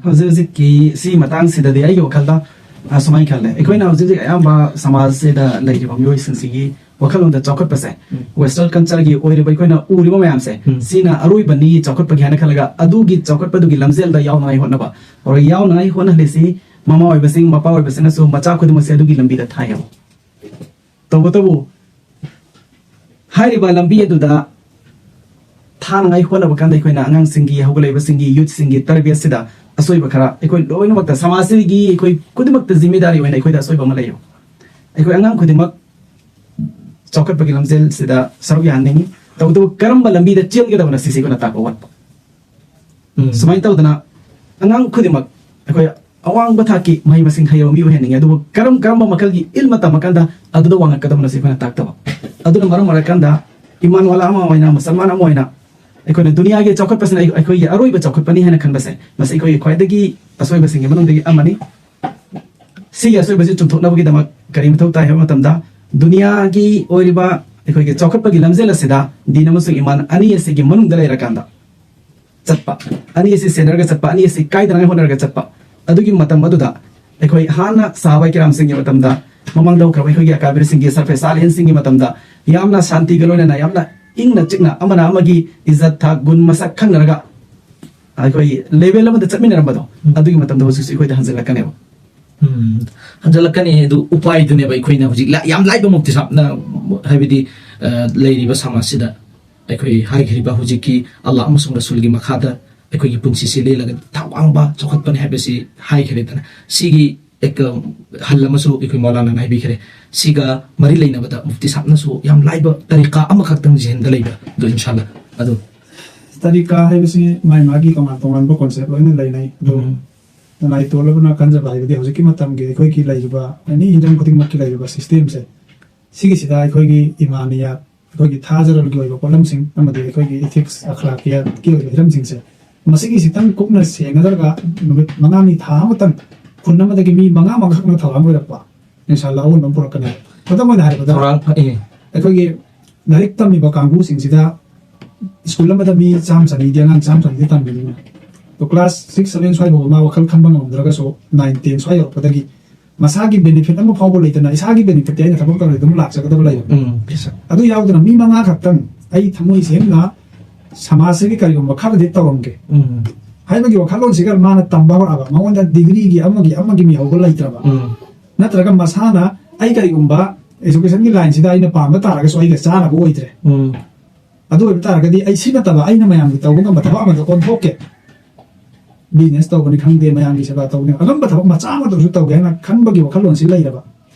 ꯍꯧꯖꯤꯛ ꯍꯧꯖꯤꯛꯀꯤ ꯁꯤ ꯃꯇꯥꯡꯁꯤꯗꯗꯤ ꯑꯩꯒꯤ ꯋꯥꯈꯜꯗ, ꯑ, ꯁꯨꯃꯥꯏꯅ ꯈꯜꯂꯦ, ꯑꯩꯈꯣꯏꯅ ꯍꯧꯖꯤꯛ ꯍꯧꯖꯤꯛ ꯑꯌꯥꯝꯕ ꯁꯃꯥꯖꯁꯤꯗ ꯂꯩꯔꯤꯕ ꯃꯤꯑꯣꯏꯁꯤꯡꯁꯤꯒꯤ ꯋꯥꯈꯜꯂꯣꯟꯗ ꯆꯥꯎꯈꯠꯄꯁꯦ, ꯎꯝ꯫ Western culture ꯒꯤ ꯑꯣꯏꯔꯤꯕ ꯑꯩꯈꯣꯏꯅ ꯎꯔꯤꯕ ꯃꯌꯥꯝꯁꯦ, ꯎꯝ꯫ ꯁꯤꯅ ꯑꯔꯣꯏꯕꯅꯤ ꯆꯥꯎꯈꯠꯄꯒꯤ ꯍꯥꯏꯅ ꯈꯜꯂꯒ, ꯑꯗꯨꯒꯤ ꯆꯥꯎꯈꯠꯄꯗꯨꯒꯤ ꯂꯝꯖꯦꯜꯗ ꯌꯥꯎꯅꯉꯥꯏ ꯍꯣꯠꯅꯕ, ꯑꯣꯔ ꯌꯥꯎꯅꯉꯥꯏ ꯍꯣꯠꯅꯍꯜꯂꯤꯁꯤ ꯃꯃꯥ ꯑꯣꯏꯕꯁꯤꯡ, ꯃꯄꯥ ꯑꯣꯏꯕꯁꯤꯡꯅꯁꯨ ꯃꯆꯥ ꯈꯨꯗꯤꯡꯃꯛꯁꯦ ꯑꯗꯨꯒꯤ ꯂꯝꯕꯤꯗ ꯊꯥꯏꯌꯦꯕ꯫ ꯇꯧꯕꯇꯕꯨ ꯍꯥꯏꯔꯤꯕ ꯂꯝꯕꯤ ꯑꯗꯨꯗ ꯊꯥꯅꯉꯥꯏ ꯍꯣꯠꯅꯕ ꯀꯥꯟꯗ ꯑꯩꯈꯣꯏꯅ ꯑꯉꯥꯡꯁꯤꯡꯒꯤ, ꯍꯧꯒꯠꯂꯛꯏꯕꯁꯤꯡꯒꯤ, ꯌꯨꯠꯁꯤꯡꯒꯤ ꯇꯔꯕꯤꯌꯠꯁꯤꯗ ꯑꯁꯣꯏꯕ ꯈꯔ ꯑꯩꯈꯣꯏ ꯂꯣꯏꯅꯃꯛꯇ, ꯁꯃꯥꯖꯁꯤꯒꯤ ꯑꯩꯈꯣꯏ ꯈꯨꯗꯤꯡꯃꯛꯇ ꯖꯤꯝꯃꯦꯗꯥꯔꯤ ꯑꯣꯏꯅ ꯑꯩꯈꯣꯏꯗ ꯑꯁꯣꯏꯕ ꯑꯃ ꯂꯩꯌꯦꯕ꯫ ꯑꯩꯈꯣꯏ ꯑꯉꯥꯡ ꯈꯨꯗꯤꯡꯃꯛ ꯆꯥꯎꯈꯠꯄꯒꯤ ꯂꯝꯖꯦꯜꯁꯤꯗ ꯁꯔꯨꯛ ꯌꯥꯍꯟꯅꯤꯡꯉꯤ꯫ ꯇꯧꯕꯇꯕꯨ ꯀꯔꯝꯕ ꯂꯝꯕꯤꯗ ꯆꯦꯟꯒꯗꯕꯅ ꯁꯤꯁꯤ ꯑꯩꯈꯣꯏꯅ ꯇꯥꯛꯄ ꯋꯥꯠꯄ꯫ ꯎꯝ꯫ ꯁꯨꯃꯥꯏꯅ ꯇꯧꯗꯅ ꯑꯉꯥꯡ ꯈꯨꯗꯤꯡꯃꯛ ꯑꯩꯈꯣꯏ ꯑꯋꯥꯡꯕ ꯊꯥꯛꯀꯤ ꯃꯍꯩ ꯃꯁꯤꯡ ꯍꯩꯕ ꯃꯤ ꯑꯣꯏꯍꯟꯅꯤꯡꯉꯤ, ꯑꯗꯨꯕꯨ ꯀꯔꯝ ꯀꯔꯝꯕ ꯃꯈꯜꯒꯤ ꯏꯜꯃ ꯇꯝꯃꯀꯥꯟꯗ ꯑꯗꯨꯗ ꯋꯥꯡꯉꯛꯀꯗꯕꯅꯣ ꯁꯤ ꯑꯩꯈꯣꯏꯅ ꯇꯥꯛꯇꯕ꯫ ꯑꯗꯨꯅ ꯃꯔꯝ ꯑꯣꯏꯔꯀꯥꯟꯗ ꯏꯃꯥꯟ ꯋꯥꯂꯥ ꯑꯃ ꯑꯣꯏꯅ, ꯃꯨꯁꯜꯃꯥꯟ ꯑꯃ ꯑꯣꯏꯅ ꯑꯩꯈꯣꯏꯅ ꯗꯨꯅꯤꯌꯥꯒꯤ ꯆꯥꯎꯈꯠꯄꯁꯤꯅ ꯑꯩ-, ꯑꯩꯈꯣꯏꯒꯤ ꯑꯔꯣꯏꯕ ꯆꯥꯎꯈꯠꯄꯅꯤ ꯍꯥꯏꯅ ꯈꯟꯕꯁꯦ, ꯃꯁꯤ ꯑꯩꯈꯣꯏꯒꯤ ꯈ꯭ꯋꯥꯏꯗꯒꯤ ꯑꯁꯣꯏꯕꯁꯤꯡꯒꯤ ꯃꯅꯨꯡꯗꯒꯤ ꯑꯃꯅꯤ꯫ ꯁꯤꯒꯤ ꯑꯁꯣꯏꯕꯁꯤ ꯆꯨꯝꯊꯣꯛꯅꯕꯒꯤꯗꯃꯛ ꯀꯔꯤ ꯃꯊꯧ ꯇꯥꯏ ꯍꯥꯏꯕ ꯃꯇꯝꯗ, ꯗꯨꯅꯤꯌꯥꯒꯤ ꯑꯣꯏꯔꯤꯕ ꯑꯩꯈꯣꯏꯒꯤ ꯆꯥꯎꯈꯠꯄꯒꯤ ꯂꯝꯖꯦꯜ ꯑꯁꯤꯗ ꯗꯤꯟ ꯑꯃꯁꯨꯡ ꯏꯃꯥꯟ ꯑꯅꯤ ꯑꯁꯤꯒꯤ ꯃꯅꯨꯡꯗ ꯂꯩꯔꯀꯥꯟꯗ ꯆꯠꯄ, ꯑꯅꯤ ꯑꯁꯤ ꯁꯦꯟꯅꯔꯒ ꯆꯠꯄ, ꯑꯅꯤ ꯑꯁꯤ ꯀꯥꯏꯗꯅꯉꯥꯏ ꯍꯣꯠꯅꯔꯒ ꯆꯠꯄ, ꯑꯗꯨꯒꯤ ꯃꯇꯝ ꯑꯗꯨꯗ ꯑꯩꯈꯣꯏ ꯍꯥꯟꯅ ꯁꯍꯥꯕꯥ ꯀꯤꯔꯥꯝꯁꯤꯡꯒꯤ ꯃꯇꯝꯗ, ꯃꯃꯥꯡꯗ ꯍꯧꯈ꯭ꯔꯕ ꯑꯩꯈꯣꯏꯒꯤ ꯑꯀꯥꯕꯤꯔꯁꯤꯡꯒꯤ, ꯁꯔꯐꯦ ꯁꯥꯂꯤꯍꯤꯟꯁꯤꯡꯒꯤ ꯃꯇꯝꯗ ꯌꯥꯝꯅ ꯁꯥꯟꯇꯤꯒ ꯂꯣꯏꯅꯅ ꯌꯥꯝꯅ ꯏꯪꯅ ꯆꯤꯛꯅ ꯑꯃꯅ ꯑꯃꯒꯤ ꯏꯖꯠ ꯊꯥꯛ ꯒꯨꯟ ꯃꯁꯛ ꯈꯪꯅꯔꯒ ꯑꯩꯈꯣꯏ ꯂꯦꯚꯦꯜ ꯑꯃꯗ ꯆꯠꯃꯤꯟꯅꯔꯝꯕꯗꯣ, ꯎꯝ꯫ ꯑꯗꯨꯒꯤ ꯃꯇꯝꯗ ꯍꯧꯖꯤꯛꯁꯨ ꯑꯩꯈꯣꯏꯗ ꯍꯟꯖꯤꯜꯂꯛꯀꯅꯦꯕ꯫ ꯎꯝ, ꯍꯟꯖꯤꯜꯂꯛꯀꯅꯤ꯫ ꯑꯗꯨ ꯎꯄꯥꯏꯗꯨꯅꯦꯕ ꯑꯩꯈꯣꯏꯅ ꯍꯧꯖꯤꯛ ꯂꯥ-, ꯌꯥꯝ ꯂꯥꯏꯕ ꯃꯨꯛꯇꯤ ꯁꯥꯞꯅ, ꯍꯥꯏꯕꯗꯤ, ꯑ, ꯂꯩꯔꯤꯕ ꯁꯃꯥꯖꯁꯤꯗ ꯑꯩꯈꯣꯏ ꯍꯥꯏꯈ꯭ꯔꯤꯕ ꯍꯧꯖꯤꯛꯀꯤ ꯑꯜꯂꯥꯍ ꯑꯃꯁꯨꯡ ꯔꯁꯨꯜꯒꯤ ꯃꯈꯥꯗ ꯑꯩꯈꯣꯏꯒꯤ ꯄꯨꯟꯁꯤꯁꯤ ꯂꯦꯜꯂꯒ ꯊꯥꯛ ꯋꯥꯡꯕ ꯆꯥꯎꯈꯠꯄꯅꯤ ꯍꯥꯏꯕꯁꯤ ꯍꯥꯏꯈ꯭ꯔꯦꯗꯅ꯫ ꯁꯤꯒꯤ ꯑꯦꯛ-, ꯍꯜ ꯑꯃꯁꯨ ꯑꯩꯈꯣꯏ ꯃꯧꯂꯥꯅꯥꯅ ꯍꯥꯏꯕꯤꯈ꯭ꯔꯦ꯫ ꯁꯤꯒ ꯃꯔꯤ ꯂꯩꯅꯕꯗ ꯃꯨꯐꯇꯤ ꯁꯥꯍꯕꯅꯁꯨ ꯌꯥꯝ ꯂꯥꯏꯕ ꯇꯔꯤꯀꯥ ꯑꯃꯈꯛꯇꯪ ꯖꯤꯍꯟꯗ ꯂꯩꯕ ꯑꯗꯨ, ꯏꯟꯁꯥꯜꯂꯥ꯫ ꯑꯗꯨ ꯇꯔꯤꯀꯥ ꯍꯥꯏꯕꯁꯤ ꯃꯥꯏ ꯃꯥꯒꯤ ꯇꯣꯉꯥꯟ ꯇꯣꯉꯥꯟꯕ ꯀꯣꯟꯁꯦꯞ ꯂꯣꯏꯅ ꯂꯩꯅꯩ꯫ ꯑꯗꯨ ꯎꯝ꯫ ꯅꯥꯏꯇꯣꯜ ꯑꯃꯅ ꯈꯟꯖꯕ ꯍꯥꯏꯕꯗꯤ ꯍꯧꯖꯤꯛꯀꯤ ꯃꯇꯝꯒꯤ ꯑꯩꯈꯣꯏꯒꯤ ꯂꯩꯔꯤꯕ ꯑꯦꯅꯤ ꯍꯤꯔꯝ ꯈꯨꯗꯤꯡꯃꯛꯀꯤ ꯂꯩꯔꯤꯕ ꯁꯤꯁꯇꯦꯝꯁꯦ, ꯁꯤꯒꯤꯁꯤꯗ ꯑꯩꯈꯣꯏꯒꯤ ꯏꯃꯥꯅꯤꯌꯥꯠ, ꯑꯩꯈꯣꯏꯒꯤ ꯊꯥꯖꯔꯜꯒꯤ ꯑꯣꯏꯕ ꯄꯣꯠꯂꯝꯁꯤꯡ ꯑꯃꯗꯤ ꯑꯩꯈꯣꯏꯒꯤ ꯏꯊꯤꯛꯁ, ꯑꯈ꯭ꯂꯥꯀꯤꯌꯥꯠꯀꯤ ꯑꯣꯏꯕ ꯍꯤꯔꯝꯁꯤꯡꯁꯦ, ꯃꯁꯤꯒꯤ ꯈꯤꯇꯪ ꯀꯨꯞꯅ ꯁꯦꯡꯅꯗ꯭ꯔꯒ ꯅꯨꯃꯤꯠ ꯃꯉꯥꯅꯤ, ꯊꯥ ꯑꯃꯇꯪ ꯈꯨꯟ ꯑꯃꯗꯒꯤ ꯃꯤ ꯃꯉꯥ ꯃꯉꯥꯈꯛꯅ ꯊꯧꯔꯥꯡ ꯑꯣꯏꯔꯛꯄ, ꯏꯟꯁꯥꯜꯂꯥ ꯑꯑꯣꯟꯕ ꯑꯃ ꯄꯨꯔꯛꯀꯅꯤ꯫ ꯈꯨꯗꯝ ꯑꯣꯏꯅ ꯍꯥꯏꯔꯕꯗ, ꯊꯧꯔꯥꯡ ꯐ-, ꯑꯦ꯫ ꯑꯩꯈꯣꯏꯒꯤ ꯂꯥꯏꯔꯤꯛ ꯇꯝꯃꯤꯕ ꯀꯥꯡꯕꯨꯁꯤꯡꯁꯤꯗ ꯁ꯭ꯀꯨꯜ ꯑꯃꯗ ꯃꯤ ꯆꯥꯝꯃ ꯆꯅꯤꯗꯤ, ꯑꯉꯥꯡ ꯆꯥꯝꯃ ꯆꯅꯤꯗꯤ ꯇꯝꯃꯤꯕꯅꯤꯅ, ꯑꯗꯣ ꯀ꯭ꯂꯥꯁ ꯁꯤꯛꯁ, ꯁꯚꯦꯟ ꯁ꯭ꯋꯥꯏꯐꯥꯎꯕ ꯃꯥ ꯋꯥꯈꯜ ꯈꯟꯕ ꯉꯝꯗ꯭ꯔꯒꯁꯨ ꯅꯥꯏꯟ, ꯇꯦꯟ ꯁ꯭ꯋꯥꯏ ꯌꯧꯔꯛꯄꯗꯒꯤ ꯃꯁꯥꯒꯤ ꯕꯦꯅꯤꯐꯤꯠ ꯑꯃ ꯐꯥꯎꯕ ꯂꯩꯇꯅ ꯏꯁꯥꯒꯤ ꯕꯦꯅꯤꯐꯤꯠꯇꯤ ꯑꯩꯅ ꯊꯕꯛ ꯇꯧꯔꯗꯤ ꯑꯗꯨꯝ ꯂꯥꯛꯆꯒꯗꯕ ꯂꯩꯕ꯫ ꯎꯝ, yes, sir. ꯑꯗꯨ ꯌꯥꯎꯗꯅ ꯃꯤ ꯃꯉꯥ ꯈꯛꯇꯪ ꯑꯩ ꯊꯃꯣꯏ ꯁꯦꯡꯅ ꯁꯃꯥꯖꯁꯤꯒꯤ ꯀꯔꯤꯒꯨꯝꯕ ꯈꯔꯗꯤ ꯇꯧꯔꯝꯒꯦ ꯎꯝ꯫ ꯍꯥꯏꯕꯒꯤ ꯋꯥꯈꯜꯂꯣꯟꯁꯤꯒ ꯃꯥꯅ ꯇꯝꯕ ꯍꯧꯔꯛꯑꯕ, ꯃꯉꯣꯟꯗ ꯗꯤꯒ꯭ꯔꯤꯒꯤ ꯑꯃꯒꯤ ꯑꯃꯒꯤ ꯃꯤꯍꯧꯕ ꯂꯩꯇ꯭ꯔꯕ, ꯎꯝ꯫ ꯅꯠꯇ꯭ꯔꯒ ꯃꯁꯥꯅ ꯑꯩ ꯀꯔꯤꯒꯨꯝꯕ ꯑꯦꯖꯨꯀꯦꯁꯟꯒꯤ ꯂꯥꯏꯟꯁꯤꯗ ꯑꯩꯅ ꯄꯥꯝꯕ ꯇꯥꯔꯒꯁꯨ ꯑꯩꯒ ꯆꯥꯅꯕ ꯑꯣꯏꯗ꯭ꯔꯦ꯫ ꯎꯝ꯫ ꯑꯗꯨ ꯑꯣꯏꯕ ꯇꯥꯔꯒꯗꯤ ꯑꯩ ꯁꯤ ꯅꯠꯇꯕ ꯑꯩꯅ ꯃꯌꯥꯝꯒꯤ ꯇꯧꯕ ꯉꯝꯕ ꯊꯕꯛ ꯑꯃꯗ ꯑꯣꯟꯊꯣꯛꯀꯦ꯫ ꯕꯤꯖꯤꯅꯦꯁ ꯇꯧꯕꯅꯤ ꯈꯪꯗꯦ, ꯃꯌꯥꯝꯒꯤ ꯁꯦꯕꯥ ꯇꯧꯕꯅꯤ, ꯑꯉꯝꯕ ꯊꯕꯛ ꯃꯆꯥ ꯑꯃꯗ ꯑꯣꯏꯔꯁꯨ ꯇꯧꯒꯦ ꯍꯥꯏꯅ ꯈꯟꯕꯒꯤ ꯋꯥꯈꯜꯂꯣꯟꯁꯤ ꯂꯩꯔꯕ,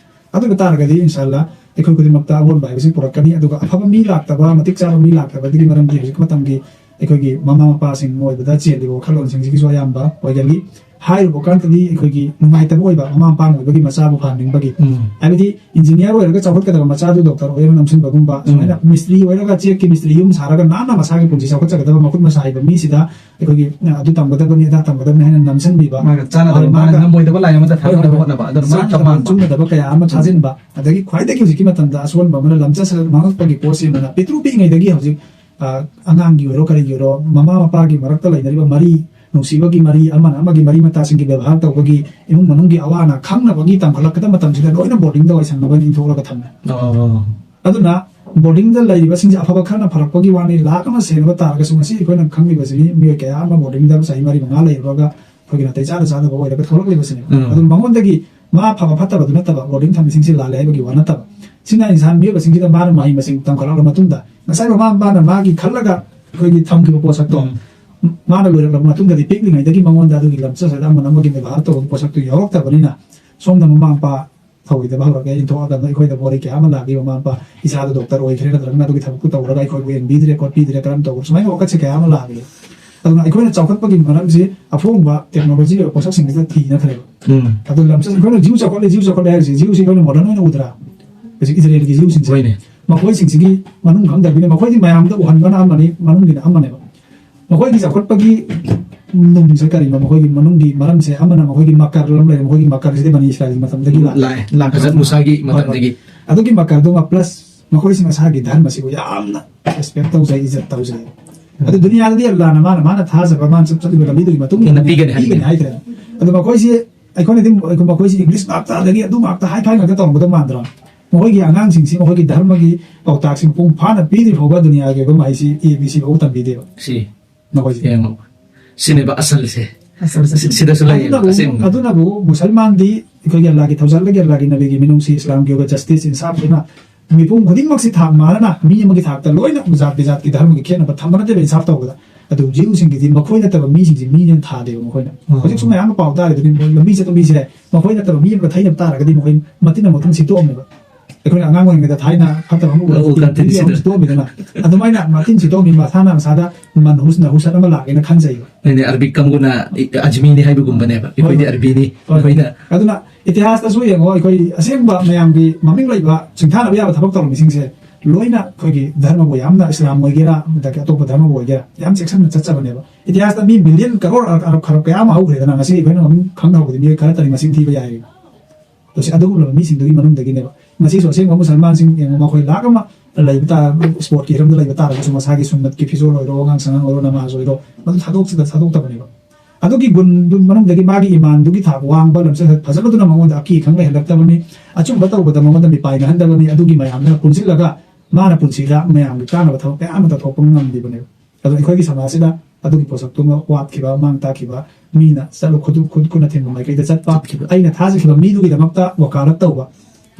ꯑꯗꯨ ꯑꯣꯏꯕ ꯇꯥꯔꯒꯗꯤ ꯏꯟꯁꯥ ꯑꯜꯂꯥ ꯑꯩꯈꯣꯏ ꯈꯨꯗꯤꯡꯃꯛꯇ ꯑꯑꯣꯟꯕ ꯍꯥꯏꯕꯁꯤ ꯄꯨꯔꯛꯀꯅꯤ꯫ ꯑꯗꯨꯒ ꯑꯐꯕ ꯃꯤ ꯂꯥꯛꯇꯕ, ꯃꯇꯤꯛ ꯆꯥꯕ ꯃꯤ ꯂꯥꯛꯇꯕꯗꯒꯤ ꯃꯔꯝꯗꯤ ꯍꯧꯖꯤꯛ ꯃꯇꯝꯒꯤ ꯑꯩꯈꯣꯏꯒꯤ ꯃꯃꯥ ꯃꯄꯥꯁꯤꯡ ꯑꯣꯏꯕꯗ ꯆꯦꯜꯂꯤꯕ ꯋꯥꯈꯜꯂꯣꯟꯁꯤꯡꯁꯤꯒꯤꯁꯨ ꯑꯌꯥꯝꯕ ꯑꯣꯏꯒꯜꯂꯤ꯫ ꯍꯥꯏꯔꯨꯕ ꯀꯥꯟꯗꯗꯤ ꯑꯩꯈꯣꯏꯒꯤ ꯅꯨꯡꯉꯥꯏꯇꯕ ꯑꯣꯏꯕ, ꯃꯃꯥ ꯃꯄꯥ ꯑꯣꯏꯕꯒꯤ ꯃꯆꯥꯕꯨ ꯐꯍꯟꯅꯤꯡꯕꯒꯤ, ꯎꯝ꯫ ꯍꯥꯏꯕꯗꯤ ꯏꯟꯖꯤꯅꯤꯌꯥꯔ ꯑꯣꯏꯔꯒ ꯆꯥꯎꯈꯠꯀꯗꯕ ꯃꯆꯥꯗꯨ ꯗꯣꯛꯇꯔ ꯑꯣꯏꯔꯒ ꯅꯝꯁꯤꯟꯕꯒꯨꯝꯕ, ꯁꯨꯃꯥꯏꯅ ꯃꯤꯁꯇ꯭ꯔꯤ ꯑꯣꯏꯔꯒ ꯆꯦꯛꯀꯤ ꯃꯤꯁꯇ꯭ꯔꯤ ꯌꯨꯝ ꯁꯥꯔꯒ ꯅꯥꯟꯅ ꯃꯁꯥꯒꯤ ꯄꯨꯟꯁꯤ ꯆꯥꯎꯈꯠꯆꯒꯗꯕ ꯃꯈꯨꯠ ꯃꯁꯥ ꯍꯩꯕ ꯃꯤꯁꯤꯗ ꯑꯩꯈꯣꯏꯒꯤ, ꯑ, ꯑꯗꯨ ꯇꯝꯒꯗꯕꯅꯤ, ꯑꯗꯥ ꯇꯝꯒꯗꯕꯅꯤ ꯍꯥꯏꯅ ꯅꯝꯁꯤꯟꯕꯤꯕ, ꯃꯥꯒ ꯆꯥꯟꯅꯗꯕ, ꯍꯣꯏ, ꯃꯥꯅ ꯃꯥꯒ ꯉꯝꯃꯣꯏꯗꯕ ꯂꯥꯏꯟ ꯑꯃꯗ ꯍꯣꯏ, ꯍꯣꯏ, ꯊꯥꯗꯣꯛꯅꯕ ꯍꯣꯏ꯫ ꯍꯣꯠꯅꯕ, ꯑꯗꯨꯅ ꯃꯥꯅ ꯆꯥꯟꯅꯗꯕ ꯇꯝꯍꯟꯕ꯫ ꯆꯨꯝꯅꯗꯕ ꯀꯌꯥ ꯑꯃ ꯊꯥꯖꯤꯟꯕ, ꯑꯗꯒꯤ ꯈ꯭ꯋꯥꯏꯗꯒꯤ ꯍꯧꯖꯤꯛꯀꯤ ꯃꯇꯝꯗ ꯑꯁꯣꯟꯕ ꯑꯃꯅ ꯂꯝꯆꯠ ꯁꯥꯖꯠ ꯃꯥꯡꯉꯛꯄꯒꯤ ꯄꯣꯠꯁꯤ ꯑꯃꯅ ꯄꯤꯛꯇ꯭ꯔꯨ ꯄꯤꯛꯏꯉꯩꯗꯒꯤ ꯍꯧꯖꯤꯛ, ꯑ, ꯑꯉꯥꯡꯒꯤ ꯑꯣꯏꯔꯣ ꯀꯔꯤꯒꯤ ꯑꯣꯏꯔꯣ ꯃꯃꯥ ꯃꯄꯥꯒꯤ ꯃꯔꯛꯇ ꯂꯩꯅꯔꯤꯕ ꯃꯔꯤ, ꯅꯨꯡꯁꯤꯕꯒꯤ ꯃꯔꯤ, ꯑꯃꯅ ꯑꯃꯒꯤ ꯃꯔꯤ ꯃꯇꯥꯁꯤꯡꯒꯤ ꯕꯦꯕꯥꯔ ꯇꯧꯕꯒꯤ, ꯏꯃꯨꯡ ꯃꯅꯨꯡꯒꯤ ꯑꯋꯥ ꯑꯅꯥ ꯈꯪꯅꯕꯒꯤ ꯇꯝꯈꯠꯂꯛꯀꯗꯕ ꯃꯇꯝꯁꯤꯗ ꯂꯣꯏꯅ ꯕꯣꯔꯗꯤꯡꯗ ꯋꯥꯏꯁꯪꯅꯕ ꯏꯟꯊꯣꯛꯂꯒ ꯊꯝꯃꯦ꯫ ꯑꯣ꯫ ꯑꯗꯨꯅ ꯕꯣꯔꯗꯤꯡꯗ ꯂꯩꯔꯤꯕꯁꯤꯡꯁꯦ ꯑꯐꯕ ꯈꯔꯅ ꯐꯔꯛꯄꯒꯤ ꯋꯥꯅꯤ, ꯂꯥꯛ ꯑꯃ ꯁꯦꯟꯅꯕ ꯇꯥꯔꯒꯁꯨ ꯉꯁꯤ ꯑꯩꯈꯣꯏꯅ ꯈꯪꯂꯤꯕꯁꯤꯅꯤ, ꯃꯤꯑꯣꯏ ꯀꯌꯥ ꯑꯃ ꯕꯣꯔꯗꯤꯡꯗ ꯆꯍꯤ ꯃꯔꯤ ꯃꯉꯥ ꯂꯩꯔꯨꯔꯒ ꯑꯩꯈꯣꯏꯒꯤ ꯅꯥꯇꯩ ꯆꯥꯗ ꯆꯥꯗꯕ ꯑꯣꯏꯔꯒ ꯊꯣꯛꯂꯛꯂꯤꯕꯁꯤꯅꯤ꯫ ꯎꯝ꯫ ꯑꯗꯨ ꯃꯉꯣꯟꯗꯒꯤ ꯃꯥ ꯐꯕ ꯐꯠꯇꯕꯗꯨ ꯅꯠꯇꯕ, ꯕꯣꯔꯗꯤꯡ ꯊꯝꯃꯤꯁꯤꯡꯁꯤ ꯂꯥꯜꯂꯦ ꯍꯥꯏꯕꯒꯤ ꯋꯥ ꯅꯠꯇꯕ, ꯁꯤꯅ ꯏꯟꯁꯥꯟ ꯃꯤꯑꯣꯏꯕꯁꯤꯡꯁꯤꯗ ꯃꯥꯅ ꯃꯍꯩ ꯃꯁꯤꯡ ꯇꯝꯈꯠꯂꯛꯂꯕ ꯃꯇꯨꯡꯗ ꯉꯁꯥꯏ ꯃꯃꯥ ꯃꯄꯥꯅ ꯃꯥꯒꯤ ꯈꯜꯂꯒ ꯑꯩꯈꯣꯏꯒꯤ ꯊꯝꯈꯤꯕ ꯄꯣꯠꯁꯛꯇꯣ, ꯎꯝ꯫ ꯃꯥꯅ ꯂꯣꯏꯔꯛꯂꯕ ꯃꯇꯨꯡꯗꯗꯤ ꯄꯤꯛꯂꯤꯉꯩꯗꯒꯤ ꯃꯉꯣꯟꯗ ꯑꯗꯨꯒꯤ ꯂꯝꯆꯠ ꯁꯥꯖꯠ ꯑꯃꯅ ꯑꯃꯒꯤ ꯕꯦꯕꯥꯔ ꯇꯧꯕꯒꯤ ꯄꯣꯠꯁꯛꯇꯨ ꯌꯥꯎꯔꯛꯇꯕꯅꯤꯅ ꯁꯣꯝꯗ ꯃꯃꯥ ꯃꯄꯥ ꯊꯧꯑꯣꯏꯗꯕ ꯍꯧꯔꯛꯑꯦ, ꯏꯟꯊꯣꯛꯑꯀꯥꯟꯗ ꯑꯩꯈꯣꯏꯗ ꯕꯣꯔꯤ ꯀꯌꯥ ꯑꯃ ꯂꯥꯛꯈꯤ꯫ ꯃꯃꯥ ꯃꯄꯥ ꯏꯆꯥꯗꯣ ꯗꯣꯛꯇꯔ ꯑꯣꯏꯈ꯭ꯔꯦ ꯅꯠꯇ꯭ꯔꯒꯅ ꯑꯗꯨꯒꯤ ꯊꯕꯛꯇꯨ ꯇꯧꯔꯒ ꯑꯩꯈꯣꯏꯕꯨ ꯌꯦꯡꯕꯤꯗ꯭ꯔꯦ ꯈꯣꯠꯄꯤꯗ꯭ꯔꯦ ꯀꯔꯝ ꯇꯧꯕ, ꯁꯨꯃꯥꯏꯅ ꯋꯥꯀꯠꯁꯦ ꯀꯌꯥ ꯑꯃ ꯂꯥꯛꯈꯤ꯫ ꯑꯗꯨꯅ ꯑꯩꯈꯣꯏꯅ ꯆꯥꯎꯈꯠꯄꯒꯤ ꯃꯔꯝꯁꯤ ꯑꯐꯣꯡꯕ ꯇꯦꯛꯅꯣꯂꯣꯖꯤ ꯑꯣꯏꯕ ꯄꯣꯠꯁꯛꯁꯤꯡꯁꯤꯗ ꯊꯤꯅꯈ꯭ꯔꯦꯕ꯫ ꯎꯝ꯫ ꯑꯗꯨ ꯂꯝꯆꯠ ꯑꯩꯈꯣꯏꯅ ꯖꯤꯎ ꯆꯥꯎꯈꯠꯂꯦ, ꯖꯤꯎ ꯆꯥꯎꯈꯠꯂꯦ ꯍꯥꯏꯔꯤꯁꯤ, ꯖꯤꯎꯁꯤ ꯑꯩꯈꯣꯏꯅ ꯃꯣꯗꯔꯟ ꯑꯣꯏꯅ ꯎꯗ꯭ꯔꯥ? ꯍꯧꯖꯤꯛ ꯏꯖꯔꯦꯜꯒꯤ ꯖꯤꯎꯁꯤꯡꯁꯦ꯫ ꯍꯣꯏꯅꯦ꯫ ꯃꯈꯣꯏꯁꯤꯡꯁꯤꯒꯤ ꯃꯅꯨꯡ ꯈꯪꯗꯕꯅꯤꯅ ꯃꯈꯣꯏꯗꯤ ꯃꯌꯥꯝꯗ ꯎꯍꯟꯕꯅ ꯑꯃꯅꯤ, ꯃꯅꯨꯡꯒꯤꯅ ꯑꯃꯅꯦꯕ꯫ ꯃꯈꯣꯏꯒꯤ ꯆꯥꯎꯈꯠꯄꯒꯤ ꯅꯨꯡꯁꯦ ꯀꯔꯤꯅꯣ? ꯃꯈꯣꯏꯒꯤ ꯃꯅꯨꯡꯒꯤ ꯃꯔꯝꯁꯦ ꯑꯃꯅ ꯃꯈꯣꯏꯒꯤ ꯃꯀꯔ ꯑꯃ ꯂꯩꯔꯦ, ꯃꯈꯣꯏꯒꯤ ꯃꯀꯔꯁꯤꯗꯤ ꯕꯅꯤ ꯏꯁꯔꯥꯏꯜꯒꯤ ꯃꯇꯝꯗꯒꯤ ꯂꯥꯛꯑꯦ꯫ ꯂꯥꯛꯑꯦ, ꯂꯥꯛ ꯍꯖꯔꯠ ꯃꯨꯁꯥꯒꯤ ꯍꯣꯏ, ꯍꯣꯏ꯫ ꯃꯇꯝꯗꯒꯤ꯫ ꯑꯗꯨꯒꯤ ꯃꯀꯔꯗꯨꯃ ꯄ꯭ꯂꯁ ꯃꯈꯣꯏꯁꯤ ꯃꯁꯥꯒꯤ ꯙꯔꯃꯁꯤꯕꯨ ꯌꯥꯝꯅ ꯔꯦꯁꯄꯦꯛ ꯇꯧꯖꯩ, ꯏꯖꯠ ꯇꯧꯖꯩ꯫ ꯑꯗꯨ ꯗꯨꯅꯤꯌꯥꯗꯗꯤ ꯑꯜꯂꯥꯍꯅ ꯃꯥꯅ, ꯃꯥꯅ ꯊꯥꯖꯕ, ꯃꯥꯅ ꯆꯠ-, ꯆꯠꯂꯤꯕ ꯂꯝꯕꯤꯗꯨꯒꯤ ꯃꯇꯨꯡ ꯏꯟꯅ ꯄꯤꯒꯅꯤ ꯍꯥꯏꯕꯅꯤ꯫ ꯄꯤꯒꯅꯤ ꯍꯥꯏꯈ꯭ꯔꯦ꯫ ꯑꯗꯨ ꯃꯈꯣꯏꯁꯤ, ꯑꯩꯈꯣꯏꯅꯗꯤ ꯃꯈꯣꯏꯁꯤ ꯏꯪꯂꯤꯁ ꯉꯥꯛꯇ ꯑꯗꯒꯤ ꯑꯗꯨ ꯉꯥꯛꯇ ꯍꯥꯏ ꯐꯥꯏ ꯉꯥꯛꯇ ꯇꯧꯔꯝꯒꯗꯧ ꯃꯥꯟꯗ꯭ꯔꯣ? ꯃꯈꯣꯏꯒꯤ ꯑꯉꯥꯡꯁꯤꯡꯁꯤ ꯃꯈꯣꯏꯒꯤ ꯙꯔꯃꯒꯤ ꯄꯥꯎꯇꯥꯛꯁꯤ ꯃꯄꯨꯡ ꯐꯥꯅ ꯄꯤꯗ꯭ꯔꯤ ꯐꯥꯎꯕ ꯗꯨꯅꯤꯌꯥꯒꯤ ꯑꯣꯏꯕ ꯃꯍꯩꯁꯤ A B C ꯐꯥꯎꯕ ꯇꯝꯕꯤꯗꯦꯕ꯫ ꯁꯤ ꯃꯈꯣꯏꯁꯦ꯫ ꯌꯦꯡꯉꯣ꯫ ꯁꯤꯅꯦꯕ ꯑꯁꯜꯁꯦ꯫ ꯑꯁ, ꯑꯁ, ꯑꯁ, ꯁꯤꯗꯁꯨ ꯂꯩꯌꯦꯕ, ꯑꯗꯨꯅꯕꯨ, ꯑꯁꯦꯡꯕ꯫ ꯑꯗꯨꯅꯕꯨ ꯃꯨꯁꯜꯃꯥꯟꯗꯤ ꯑꯩꯈꯣꯏꯒꯤ ꯑꯜꯂꯥꯒꯤ ꯊꯧꯖꯥꯜ ꯂꯩ, ꯑꯜꯂꯥꯒꯤ ꯅꯕꯤꯒꯤ ꯃꯤꯅꯨꯡꯁꯤ, ꯏꯁꯂꯥꯝꯒꯤ ꯑꯣꯏꯕ ꯖꯁꯇꯤꯁ, ꯏꯟꯁꯥꯐ ꯑꯣꯏꯅ ꯃꯤꯄꯨꯝ ꯈꯨꯗꯤꯡꯃꯛꯁꯤ ꯊꯥꯛ ꯃꯥꯟꯅꯅ ꯃꯤ ꯑꯃꯒꯤ ꯊꯥꯛꯇ ꯂꯣꯏꯅ ꯖꯥꯠ ꯕꯤꯖꯥꯠꯀꯤ ꯙꯔꯃꯒꯤ ꯈꯦꯠꯅꯕ ꯊꯝꯕ ꯅꯠꯇꯦꯕ ꯏꯟꯁꯥꯐ ꯇꯧꯕꯗ꯫ ꯑꯗꯨ ꯖꯤꯎꯁꯤꯡꯒꯤꯗꯤ ꯃꯈꯣꯏ ꯅꯠꯇꯕ ꯃꯤꯁꯤꯡꯁꯤ ꯃꯤꯅꯦꯅ ꯊꯥꯗꯦꯕ ꯃꯈꯣꯏꯅ꯫ ꯎꯝ꯫ ꯍꯧꯖꯤꯛ ꯁꯨꯝ ꯃꯌꯥꯝ ꯑꯃ ꯄꯥꯎ ꯇꯥꯔꯤꯗꯨꯅꯤ, ꯃꯣꯏ ꯂꯝꯕꯤ ꯆꯠꯄ ꯃꯤꯁꯦ ꯃꯈꯣꯏ ꯅꯠꯇꯕ ꯃꯤ ꯑꯃꯒ ꯊꯩꯅꯕ ꯇꯥꯔꯒꯗꯤ ꯃꯈꯣꯏ ꯃꯇꯤꯟ ꯑꯃꯨꯛꯇꯪ ꯁꯤꯠꯇꯣꯛꯑꯝꯃꯦꯕ꯫ ꯑꯩꯈꯣꯏꯅ ꯑꯉꯥꯡ ꯑꯣꯏꯔꯤꯉꯩꯗ ꯊꯥꯏꯅ ꯐꯠꯇꯕ ꯑꯃ ꯎꯕꯗ ꯑꯣ, ꯇꯤꯟ ꯀꯟꯇꯤꯟ ꯇꯤꯟ ꯁꯤꯠꯇꯣꯛꯑꯝꯃꯤꯗꯅ꯫ ꯑꯗꯨꯃꯥꯏꯅ ꯃꯇꯤꯟ ꯁꯤꯠꯇꯣꯛꯑꯝꯃꯤ ꯃꯁꯥꯅ ꯃꯁꯥꯗ ꯃꯟꯍꯨꯁ ꯅꯍꯨꯁꯠ ꯑꯃ ꯂꯥꯛꯑꯦꯅ ꯈꯟꯖꯩꯕ꯫ ꯑꯩꯅ ꯑꯔꯕꯤꯛ ꯀꯥꯡꯕꯨꯅ ꯑꯖꯃꯤꯅꯤ ꯍꯥꯏꯕꯒꯨꯝꯕꯅꯦꯕ, ꯑꯩꯈꯣꯏꯗꯤ ꯍꯣꯏ, ꯍꯣꯏ꯫ ꯑꯔꯕꯤꯅꯤ꯫ ꯍꯣꯏ, ꯍꯣꯏ꯫ ꯑꯩꯈꯣꯏꯅ ꯑꯗꯨꯅ ꯏꯇꯤꯍꯥꯁꯇꯁꯨ ꯌꯦꯡꯉꯣ, ꯑꯩꯈꯣꯏ ꯑꯁꯦꯡꯕ ꯃꯌꯥꯝꯒꯤ ꯃꯃꯤꯡ ꯂꯩꯕ ꯁꯤꯡꯊꯥꯅꯕ ꯌꯥꯕ ꯊꯕꯛ ꯇꯧꯔꯝꯃꯤꯁꯤꯡꯁꯦ ꯂꯣꯏꯅ ꯑꯩꯈꯣꯏꯒꯤ ꯙꯔꯃꯕꯨ ꯌꯥꯝꯅ, ꯏꯁꯂꯥꯝ ꯑꯣꯏꯒꯦꯔꯥ ꯑꯗꯒꯤ ꯑꯇꯣꯞꯄ ꯙꯔꯃꯕꯨ ꯑꯣꯏꯒꯦꯔꯥ, ꯌꯥꯝ ꯆꯦꯛꯁꯤꯟꯅ ꯆꯠꯆꯕꯅꯦꯕ꯫ ꯏꯇꯤꯍꯥꯁꯇ ꯃꯤ ꯃꯤꯂꯤꯌꯟ ꯀꯔꯣꯔ ꯑꯔꯕ ꯈꯔꯕ ꯀꯌꯥ ꯑꯃ ꯍꯧꯈ꯭ꯔꯦꯗꯅ, ꯉꯁꯤ ꯑꯩꯈꯣꯏꯅ ꯃꯃꯤꯡ ꯈꯪꯗꯍꯧꯕꯗꯤ ꯃꯤꯑꯣꯏ ꯈꯔꯇꯅꯤ ꯃꯁꯤꯡ ꯊꯤꯕ ꯌꯥꯏ꯫ ꯑꯗꯣ ꯁꯤ ꯑꯗꯨꯒꯨꯝꯂꯕ ꯃꯤꯁꯤꯡꯗꯨꯒꯤ ꯃꯅꯨꯡꯗꯒꯤꯅꯦꯕ꯫ ꯉꯁꯤꯁꯨ ꯑꯁꯦꯡꯕ ꯃꯨꯁꯜꯃꯥꯟꯁꯤꯡ ꯌꯦꯡꯉꯣ, ꯃꯈꯣꯏ ꯂꯥꯈ ꯑꯃ ꯂꯩꯕ ꯇꯥ-, ꯏꯁꯄꯣꯔꯠꯀꯤ ꯍꯤꯔꯝꯗ ꯂꯩꯕ ꯇꯥꯔꯒꯁꯨ ꯃꯁꯥꯒꯤ ꯁꯨꯟꯅꯠꯀꯤ ꯐꯤꯖꯣꯜ ꯑꯣꯏꯔꯣ, ꯑꯉꯥꯡ ꯁꯉꯥꯡ ꯑꯣꯏꯔꯣ, ꯅꯃꯥꯖ ꯑꯣꯏꯔꯣ, ꯃꯗꯨ ꯊꯥꯗꯣꯛꯁꯤꯗ ꯊꯥꯗꯣꯛꯇꯕꯅꯦꯕ꯫ ꯑꯗꯨꯒꯤ ꯒꯨꯟꯗꯨ ꯃꯅꯨꯡꯗꯒꯤ ꯃꯥꯒꯤ ꯏꯃꯥꯟꯗꯨꯒꯤ ꯊꯥꯛ ꯋꯥꯡꯕ, ꯂꯝꯆꯠ ꯐꯖꯕꯗꯨꯅ ꯃꯉꯣꯟꯗ ꯑꯀꯤ ꯑꯈꯪ ꯂꯩꯍꯜꯂꯛꯇꯕꯅꯤ, ꯑꯆꯨꯝꯕ ꯇꯧꯕꯗ ꯃꯉꯣꯟꯗ ꯃꯤꯄꯥꯏ ꯅꯥꯍꯟꯗꯕꯅꯤ꯫ ꯑꯗꯨꯒꯤ ꯃꯌꯥꯝꯗꯨꯅ ꯄꯨꯟꯁꯤꯜꯂꯒ ꯃꯥꯅ ꯄꯨꯟꯁꯤꯗ ꯃꯌꯥꯝꯒꯤ ꯀꯥꯟꯅꯕ ꯊꯕꯛ ꯀꯌꯥ ꯑꯃ ꯇꯧꯊꯣꯛꯄ ꯉꯝꯂꯤꯕꯅꯦꯕ꯫ ꯑꯗꯣ ꯑꯩꯈꯣꯏꯒꯤ ꯁꯃꯥꯖꯁꯤꯗ ꯑꯗꯨꯒꯤ ꯄꯣꯠꯁꯛꯇꯨꯃ ꯋꯥꯠꯈꯤꯕ, ꯃꯥꯡ ꯇꯥꯛꯈꯤꯕ, ꯃꯤꯅ ꯆꯠꯂꯨ ꯈꯨꯠ, ꯈꯨꯠ, ꯈꯨꯠꯅ ꯊꯤꯟꯕ ꯃꯥꯏꯀꯩꯗ ꯆꯠꯄ, ꯆꯠꯈꯤꯕ꯫ ꯑꯩꯅ ꯊꯥꯖꯈꯤꯕ ꯃꯤꯗꯨꯒꯤꯗꯃꯛꯇ ꯋꯀꯥꯂꯠ ꯇꯧꯕ꯫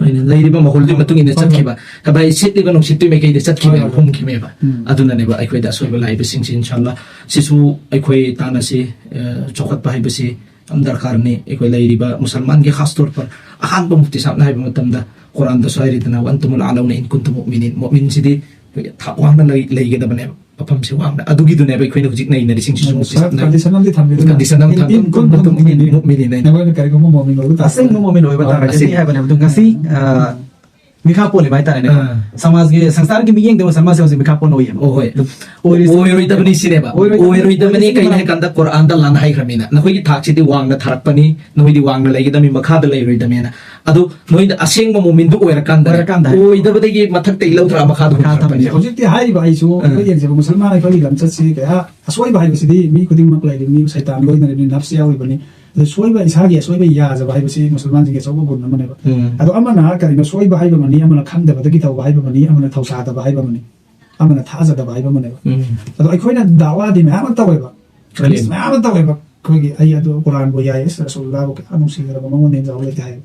ꯑꯩꯅ ꯂꯩꯔꯤꯕ ꯃꯍꯨꯜꯗꯨꯒꯤ ꯃꯇꯨꯡ ꯏꯟꯅ ꯍꯣꯏ, ꯍꯣꯏ꯫ ꯆꯠꯈꯤꯕ, ꯀꯗꯥꯏ ꯁꯤꯠꯂꯤꯕ ꯅꯨꯡꯁꯤꯠꯇꯨꯒꯤ ꯃꯥꯏꯀꯩꯗ ꯆꯠꯈꯤꯕ ꯍꯣꯏ, ꯍꯣꯏ꯫ ꯍꯨꯝꯈꯤꯕꯅꯦꯕ꯫ ꯎꯝ꯫ ꯑꯗꯨꯅꯅꯦꯕ ꯑꯩꯈꯣꯏꯗ ꯑꯁꯣꯏꯕ ꯂꯥꯛꯏꯕꯁꯤꯡꯁꯤ, ꯏꯟꯁꯥꯜꯂꯥ, ꯁꯤꯁꯨ ꯑꯩꯈꯣꯏ ꯇꯥꯟꯅꯁꯤ, ꯑ, ꯆꯥꯎꯈꯠꯄ ꯍꯥꯏꯕꯁꯤ ꯌꯥꯝ ꯗꯔꯀꯥꯔꯅꯤ꯫ ꯑꯩꯈꯣꯏ ꯂꯩꯔꯤꯕ ꯃꯨꯁꯜꯃꯥꯟꯒꯤ ꯈꯥꯁ ꯇꯧꯔ ꯄꯔ ꯑꯍꯥꯟꯕ ꯃꯨꯐꯇꯤ ꯁꯥꯍꯕꯅ ꯍꯥꯏꯕ ꯃꯇꯝꯗ ꯀꯨꯔꯥꯟꯗꯁꯨ ꯍꯥꯏꯔꯤꯗꯅ, "ꯋꯥꯟꯇꯨꯃꯨꯜ ꯑꯥꯂꯧꯅ ꯏꯟ ꯀꯨꯟꯇꯨꯝ ꯃꯨꯑꯃꯤꯅꯤꯟ", ꯃꯨꯑꯃꯤꯟꯁꯤꯗꯤ ꯑꯩꯈꯣꯏꯒꯤ ꯊꯥꯛ ꯋꯥꯡꯅ ꯂꯩ-, ꯂꯩꯒꯗꯕꯅꯦꯕ, ꯃꯐꯝꯁꯤ ꯋꯥꯡꯅ꯫ ꯑꯗꯨꯒꯤꯗꯨꯅꯦꯕ ꯑꯩꯈꯣꯏꯅ ꯍꯧꯖꯤꯛ ꯅꯩꯅꯔꯤꯁꯤꯡꯁꯤꯁꯨ ꯃꯨꯐꯇꯤ ꯁꯥꯍꯕꯅ ꯍꯥꯏꯕ꯫ ꯀꯟꯗꯤꯁꯟ ꯑꯃꯗꯤ ꯊꯝꯕꯤꯗꯨꯅ, ꯀꯟꯗꯤꯁꯟ ꯑꯃ ꯏꯟ, ꯊꯝꯕꯤꯗꯨꯅ, ꯏꯟ ꯀꯨꯟꯇꯨꯝ ꯃꯨꯑꯃꯤꯅꯤꯟ, ꯃꯨꯑꯃꯤꯅꯤꯟ ꯍꯥꯏꯅ꯫ ꯅꯈꯣꯏꯅ ꯀꯔꯤꯒꯨꯝꯕ ꯃꯨꯑꯃꯤꯟ ꯑꯣꯏꯕ ꯇꯥꯔꯒꯗꯤ ꯑꯁꯦꯡꯕ ꯍꯥꯏꯕꯅꯦ꯫ ꯑꯗꯨ ꯉꯁꯤ, ꯑ, ꯃꯤꯈꯥ ꯄꯣꯜꯂꯤꯕ ꯍꯥꯏꯇꯥꯔꯦꯅꯦ꯫ ꯑꯥ꯫ ꯁꯃꯥꯖꯒꯤ, ꯁꯪꯁꯥꯔꯒꯤ ꯃꯤꯠꯌꯦꯡꯗ ꯁꯃꯥꯖꯁꯦ ꯍꯧꯖꯤꯛ ꯃꯤꯈꯥ ꯄꯣꯟꯕ ꯑꯣꯏꯌꯦꯕ꯫ ꯑꯣ, ꯍꯣꯏ꯫ ꯑꯣꯏꯔꯤꯁꯦ ꯑꯣꯏꯔꯣꯏꯗꯕꯅꯤ ꯁꯤꯅꯦꯕ꯫ ꯑꯣꯏꯔꯣꯏꯗꯕꯅꯤ꯫ ꯑꯣꯏꯔꯣꯏꯗꯕꯅꯤ ꯀꯩꯅꯣ ꯍꯥꯏ ꯀꯥꯟꯗ ꯀꯨꯔꯥꯟꯗ ꯂꯥꯟꯅ ꯍꯥꯏꯈ꯭ꯔꯕꯅꯤꯅ, "ꯅꯈꯣꯏꯒꯤ ꯊꯥꯛꯁꯤꯗꯤ ꯋꯥꯡꯅ ꯊꯥꯔꯛꯄꯅꯤ, ꯅꯈꯣꯏꯗꯤ ꯋꯥꯡꯅ ꯂꯩꯒꯗꯕꯅꯤ, ꯃꯈꯥꯗ ꯂꯩꯔꯣꯏꯗꯕꯅꯤꯅ"꯫ ꯑꯗꯨ ꯅꯣꯏꯗ ꯑꯁꯦꯡꯕ ꯃꯨꯃꯤꯟꯗꯨ ꯑꯣꯏꯔꯀꯥꯟꯗ, ꯑꯣꯏꯔꯀꯥꯟꯗ꯫ ꯑꯣꯏꯗꯕꯗꯒꯤ ꯃꯊꯛꯇ ꯏꯜꯂꯧꯗ꯭ꯔꯥ ꯃꯈꯥꯗ ꯃꯈꯥ ꯍꯨꯟꯊꯔꯛꯄꯅꯤ꯫ ꯊꯝꯕꯁꯦ꯫ ꯍꯧꯖꯤꯛꯇꯤ ꯍꯥꯏꯔꯤꯕ ꯑꯩꯁꯨ, ꯑꯥ꯫ ꯑꯩꯈꯣꯏ ꯌꯦꯡꯖꯕ ꯃꯨꯁꯜꯃꯥꯟ ꯑꯩꯈꯣꯏꯒꯤ ꯂꯝꯆꯠꯁꯤ ꯀꯌꯥ ꯑꯁꯣꯏꯕ ꯍꯥꯏꯕꯁꯤꯗꯤ ꯃꯤ ꯈꯨꯗꯤꯡꯃꯛ ꯂꯩꯔꯤꯕꯅꯤ, ꯁꯩꯇꯥꯟ ꯂꯣꯏꯅꯔꯤꯕꯅꯤ, ꯅꯐꯁ ꯌꯥꯎꯔꯤꯕꯅꯤ꯫ ꯑꯗꯨ ꯁꯣꯏꯕ, ꯏꯁꯥꯒꯤ ꯑꯁꯣꯏꯕ ꯌꯥꯖꯕ ꯍꯥꯏꯕꯁꯤ ꯃꯨꯁꯜꯃꯥꯟꯁꯤꯡꯒꯤ ꯑꯆꯧꯕ ꯒꯨꯟ ꯑꯃꯅꯦꯕ꯫ ꯎꯝ꯫ ꯑꯗꯣ ꯑꯃꯅ ꯀꯔꯤꯅꯣ ꯁꯣꯏꯕ ꯍꯥꯏꯕ ꯑꯃꯅꯤ, ꯑꯃꯅ ꯈꯪꯗꯕꯗꯒꯤ ꯇꯧꯕ ꯍꯥꯏꯕ ꯑꯃꯅꯤ, ꯑꯃꯅ ꯊꯧꯁꯥꯗꯕ ꯍꯥꯏꯕ ꯑꯃꯅꯤ, ꯑꯃꯅ ꯊꯥꯖꯗꯕ ꯍꯥꯏꯕ ꯑꯃꯅꯦꯕ꯫ ꯎꯝ꯫ ꯑꯗꯣ ꯑꯩꯈꯣꯏꯅ ꯗꯥꯋꯥꯗꯤ ꯃꯌꯥꯝ ꯑꯃ ꯇꯧꯋꯦꯕ, ꯀꯔꯤ? ꯃꯌꯥꯝ ꯑꯃ ꯇꯧꯋꯦꯕ꯫ ꯑꯩꯈꯣꯏꯒꯤ ꯑꯩ ꯑꯗꯨ ꯀꯨꯔꯥꯟꯕꯨ ꯌꯥꯏ, ꯑꯁ ꯔꯁꯨꯜꯂꯥꯍꯕꯨ ꯀꯌꯥ ꯅꯨꯡꯁꯤꯈ꯭ꯔꯕ, ꯃꯉꯣꯟꯗ ꯍꯦꯟꯖꯕ ꯂꯩꯇꯦ ꯍꯥꯏ꯫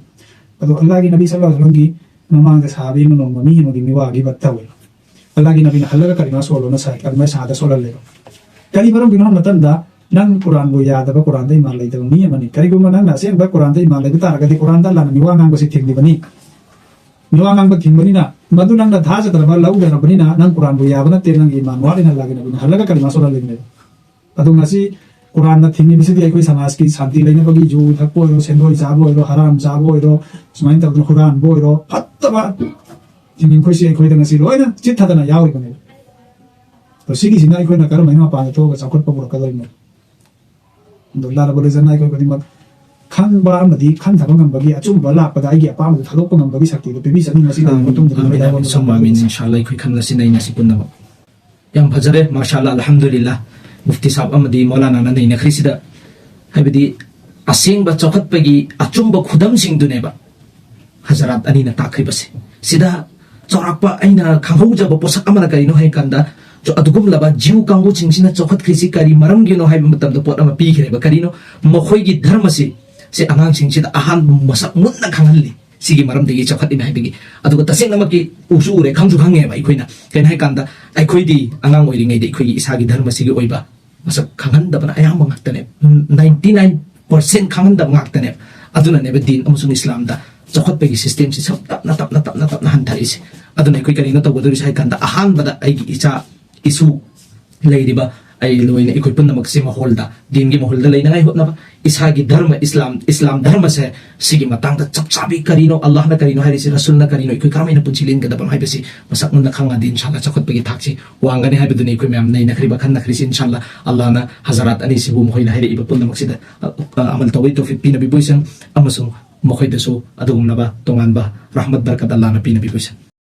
ꯑꯗꯣ ꯑꯜꯂꯥꯍꯒꯤ ꯅꯕꯤ ꯁꯜꯂꯜꯂꯥꯍꯨ ꯑꯂꯥꯏꯍꯤ ꯋꯥꯁꯜꯂꯝꯒꯤ ꯃꯃꯥꯡꯗ ꯁꯍꯥꯕꯤ ꯑꯃ ꯅꯣꯡꯃ ꯃꯤ ꯑꯃꯒꯤ ꯃꯤꯋꯥ ꯒꯤꯕꯠ ꯇꯧꯏ꯫ ꯑꯜꯂꯥꯍꯒꯤ ꯅꯕꯤꯅ ꯍꯜꯂꯒ ꯀꯂꯤꯃꯥ ꯁꯣꯜꯂꯣꯅ ꯁꯥꯏ, ꯀꯂꯤꯃꯥ ꯁꯍꯥꯗ ꯁꯣꯜꯍꯜꯂꯦꯕ꯫ ꯀꯔꯤ ꯃꯔꯝꯒꯤꯅꯣ ꯍꯥꯏꯕ ꯃꯇꯝꯗ, ꯅꯪ ꯀꯨꯔꯥꯟꯕꯨ ꯌꯥꯗꯕ, ꯀꯨꯔꯥꯟꯗ ꯏꯃꯥꯟ ꯂꯩꯇꯕ ꯃꯤ ꯑꯃꯅꯤ꯫ ꯀꯔꯤꯒꯨꯝꯕ ꯅꯪꯅ ꯑꯁꯦꯡꯕ ꯀꯨꯔꯥꯟꯗ ꯏꯃꯥꯟ ꯂꯩꯕ ꯇꯥꯔꯒꯗꯤ, ꯀꯨꯔꯥꯟꯗ ꯑꯜꯂꯥꯍꯅ ꯃꯤꯋꯥ ꯉꯥꯡꯕꯁꯤ ꯊꯤꯡꯂꯤꯕꯅꯤ꯫ ꯃꯤꯋꯥ ꯉꯥꯡꯕ ꯊꯤꯡꯕꯅꯤꯅ, ꯃꯗꯨ ꯅꯪꯅ ꯊꯥꯖꯗ꯭ꯔꯕ, ꯂꯧꯗ꯭ꯔꯕꯅꯤꯅ, ꯅꯪ ꯀꯨꯔꯥꯟꯕꯨ ꯌꯥꯕ ꯅꯠꯇꯦ, ꯅꯪꯒꯤ ꯏꯃꯥꯟ ꯋꯥꯠꯂꯤꯅ ꯑꯜꯂꯥꯍꯒꯤ ꯅꯕꯤꯅ ꯍꯜꯂꯒ ꯀꯂꯤꯃꯥ ꯁꯣꯜꯍꯜꯂꯤꯕꯅꯦꯕ꯫ ꯑꯗꯣ ꯉꯁꯤ ꯀꯨꯔꯥꯟꯅ ꯊꯤꯡꯉꯤꯕꯁꯤꯗꯤ ꯑꯩꯈꯣꯏ ꯁꯃꯥꯖꯀꯤ ꯁꯥꯟꯇꯤ ꯂꯩꯅꯕꯒꯤ, ꯖꯨ ꯊꯛꯄ ꯑꯣꯏꯔꯣ, ꯁꯦꯟꯗꯣꯏ ꯆꯥꯕ ꯑꯣꯏꯔꯣ, ꯍꯔꯥꯝ ꯆꯥꯕ ꯑꯣꯏꯔꯣ, ꯁꯨꯃꯥꯏꯅ ꯇꯧꯗꯅ ꯍꯨꯔꯥꯟꯕ ꯑꯣꯏꯔꯣ, ꯐꯠꯇꯕ ꯊꯤꯡꯉꯤꯈꯣꯏꯁꯦ ꯑꯩꯈꯣꯏꯗ ꯉꯁꯤ ꯂꯣꯏꯅ ꯆꯤꯠꯊꯗꯅ ꯌꯥꯎꯔꯤꯕꯅꯦꯕ꯫ ꯑꯗꯣ ꯁꯤꯒꯤꯁꯤꯅ ꯑꯩꯈꯣꯏꯅ ꯀꯔꯝꯍꯥꯏꯅ ꯃꯄꯥꯟꯗ ꯊꯣꯛꯑꯒ ꯆꯥꯎꯈꯠꯄ ꯄꯨꯔꯛꯀꯗꯧꯔꯤꯅꯣ? ꯑꯗꯣ ꯂꯥꯔꯕ ꯂꯣꯏꯖꯅ ꯑꯩꯈꯣꯏ ꯈꯨꯗꯤꯡꯃꯛ ꯈꯪꯕ ꯑꯃꯗꯤ ꯈꯟꯊꯕ ꯉꯝꯕꯒꯤ, ꯑꯆꯨꯝꯕ ꯂꯥꯛꯄꯗ ꯑꯩꯒꯤ ꯑꯄꯥꯝꯕꯗꯨ ꯊꯥꯗꯣꯛꯄ ꯉꯝꯕꯒꯤ ꯁꯛꯇꯤꯗꯣ ꯄꯤꯕꯤꯁꯅꯨ꯫ ꯃꯁꯤꯗ ꯑꯩ ꯃꯇꯨꯡꯗ ꯑꯃꯤꯟ, ꯑꯃꯤꯟ, ꯁꯨꯝꯃ ꯑꯃꯤꯟ, ꯏꯟꯁꯥ ꯑꯜꯂꯥꯍ, ꯑꯩꯈꯣꯏ ꯈꯪꯅꯁꯤ, ꯅꯩꯅꯁꯤ ꯄꯨꯝꯅꯃꯛ꯫ ꯌꯥꯝ ꯐꯖꯔꯦ, ꯃꯥꯁꯥ ꯑꯜꯂꯥꯍ, ꯑꯜꯍꯝꯗꯨꯂꯤꯜꯂꯥꯍ꯫ ꯃꯨꯐꯇꯤ ꯁꯥꯍꯕ ꯑꯃꯗꯤ ꯃꯧꯂꯥꯅꯥꯅ ꯅꯩꯅꯈ꯭ꯔꯤꯁꯤꯗ, ꯍꯥꯏꯕꯗꯤ ꯑꯁꯦꯡꯕ ꯆꯥꯎꯈꯠꯄꯒꯤ ꯑꯆꯨꯝꯕ ꯈꯨꯗꯝꯁꯤꯡꯗꯨꯅꯦꯕ ꯍꯖꯔꯥꯠ ꯑꯅꯤꯅ ꯇꯥꯛꯈ꯭ꯔꯤꯕꯁꯦ꯫ ꯁꯤꯗ ꯆꯥꯎꯔꯥꯛꯄ ꯑꯩꯅ ꯈꯪꯍꯧꯖꯕ ꯄꯣꯠꯁꯛ ꯑꯃꯅ ꯀꯔꯤꯅꯣ ꯍꯥꯏ ꯀꯥꯟꯗ, ꯆ-, ꯑꯗꯨꯒꯨꯝꯂꯕ ꯖꯤꯎ ꯀꯥꯡꯕꯨꯁꯤꯡꯁꯤꯅ ꯆꯥꯎꯈꯠꯈ꯭ꯔꯤꯁꯤ ꯀꯔꯤ ꯃꯔꯝꯒꯤꯅꯣ ꯍꯥꯏꯕ ꯃꯇꯝꯗ ꯄꯣꯠ ꯑꯃ ꯄꯤꯈ꯭ꯔꯦꯕ꯫ ꯀꯔꯤꯅꯣ? ꯃꯈꯣꯏꯒꯤ ꯙꯔꯃꯁꯤ, ꯁꯤ ꯑꯉꯥꯡꯁꯤꯡꯁꯤꯗ ꯑꯍꯥꯟꯕ ꯃꯁꯛ ꯃꯨꯟꯅ ꯈꯪꯍꯜꯂꯤ꯫ ꯁꯤꯒꯤ ꯃꯔꯝꯗꯒꯤ ꯆꯥꯎꯈꯠꯂꯤꯅꯤ ꯍꯥꯏꯕꯒꯤ꯫ ꯑꯗꯨꯒ ꯇꯁꯦꯡꯅꯃꯛꯀꯤ ꯎꯁꯨ ꯎꯔꯦ, ꯈꯪꯁꯨ ꯈꯪꯉꯦꯕ ꯑꯩꯈꯣꯏꯅ꯫ ꯀꯩꯅꯣ ꯍꯥꯏ ꯀꯥꯟꯗ, ꯑꯩꯈꯣꯏꯗꯤ ꯑꯉꯥꯡ ꯑꯣꯏꯔꯤꯉꯩꯗ ꯑꯩꯈꯣꯏꯒꯤ ꯏꯁꯥꯒꯤ ꯙꯔꯃꯁꯤꯒꯤ ꯑꯣꯏꯕ ꯃꯁꯛ ꯈꯪꯍꯟꯗꯕꯅ ꯑꯌꯥꯝꯕ ꯉꯥꯛꯇꯅꯦ꯫ ꯅꯥꯏꯟꯇꯤ ꯅꯥꯏꯟ ꯄꯥꯔꯁꯦꯟ ꯈꯪꯍꯟꯗꯕ ꯉꯥꯛꯇꯅꯦ꯫ ꯑꯗꯨꯅꯅꯦꯕ ꯗꯤꯟ ꯑꯃꯁꯨꯡ ꯏꯁꯂꯥꯝꯗ ꯆꯥꯎꯈꯠꯄꯒꯤ ꯁꯤꯁꯇꯦꯝꯁꯤ ꯁꯨꯝ ꯇꯞꯅ, ꯇꯞꯅ, ꯇꯞꯅ, ꯇꯞꯅ ꯍꯟꯊꯔꯛꯏꯁꯦ꯫ ꯑꯗꯨꯅ ꯑꯩꯈꯣꯏ ꯀꯔꯤꯅꯣ ꯇꯧꯒꯗꯧꯔꯤꯁꯦ ꯍꯥꯏ ꯀꯥꯟꯗ, ꯑꯍꯥꯟꯕꯗ ꯑꯩꯒꯤ ꯏꯆꯥ ꯏꯁꯨ ꯂꯩꯔꯤꯕ ꯑꯩ ꯂꯣꯏꯅ ꯑꯩꯈꯣꯏ ꯄꯨꯝꯅꯃꯛꯁꯦ ꯃꯍꯣꯜꯗ, ꯗꯤꯟꯒꯤ ꯃꯍꯣꯜꯗ ꯂꯩꯅꯉꯥꯏ ꯍꯣꯠꯅꯕ, ꯏꯁꯥꯒꯤ ꯙꯔꯃ ꯏꯁꯂꯥꯝ, ꯏꯁꯂꯥꯝ ꯙꯔꯃꯁꯦ ꯁꯤꯒꯤ ꯃꯇꯥꯡꯗ ꯆꯞ ꯆꯥꯕꯤ ꯀꯔꯤꯅꯣ, ꯑꯜꯂꯥꯍꯅ ꯀꯔꯤꯅꯣ ꯍꯥꯏꯔꯤꯁꯤ, ꯔꯁꯨꯜꯅ ꯀꯔꯤꯅꯣ, ꯑꯩꯈꯣꯏ ꯀꯔꯝꯍꯥꯏꯅ ꯄꯨꯟꯁꯤ ꯂꯦꯟꯒꯗꯕꯅꯣ ꯍꯥꯏꯕꯁꯤ ꯃꯁꯛ ꯃꯨꯟꯅ ꯈꯪꯉꯗꯤ ꯏꯟꯁꯥꯜꯂꯥꯍ ꯆꯥꯎꯈꯠꯄꯒꯤ ꯊꯥꯛꯁꯤ ꯋꯥꯡꯒꯅꯤ ꯍꯥꯏꯕꯗꯨꯅꯤ ꯑꯩꯈꯣꯏ ꯃꯌꯥꯝ ꯅꯩꯅꯈ꯭ꯔꯤꯕ, ꯈꯟꯅꯈ꯭ꯔꯤꯁꯤ꯫ ꯏꯟꯁꯥꯜꯂꯥꯍ ꯑꯜꯂꯥꯍꯅ ꯍꯖꯔꯥꯠ ꯑꯅꯤꯁꯤꯕꯨ ꯃꯈꯣꯏꯅ ꯍꯥꯏꯔꯛꯏꯕ ꯄꯨꯝꯅꯃꯛꯁꯤꯗ, ꯑ, ꯑ, ꯑꯃꯜ ꯇꯧꯕꯒꯤ ꯇꯧꯐꯤꯛ ꯄꯤꯅꯕꯤꯕ ꯑꯣꯏꯁꯅꯨ ꯑꯃꯁꯨꯡ ꯃꯈꯣꯏꯗꯁꯨ ꯑꯗꯨꯒꯨꯝꯂꯕ ꯇꯣꯉꯥꯟꯕ ꯔꯍꯃꯠ ꯕꯔꯀꯠ ꯑꯜꯂꯥꯍꯅ ꯄꯤꯅꯕꯤꯕ ꯑꯣꯏꯁꯅꯨ꯫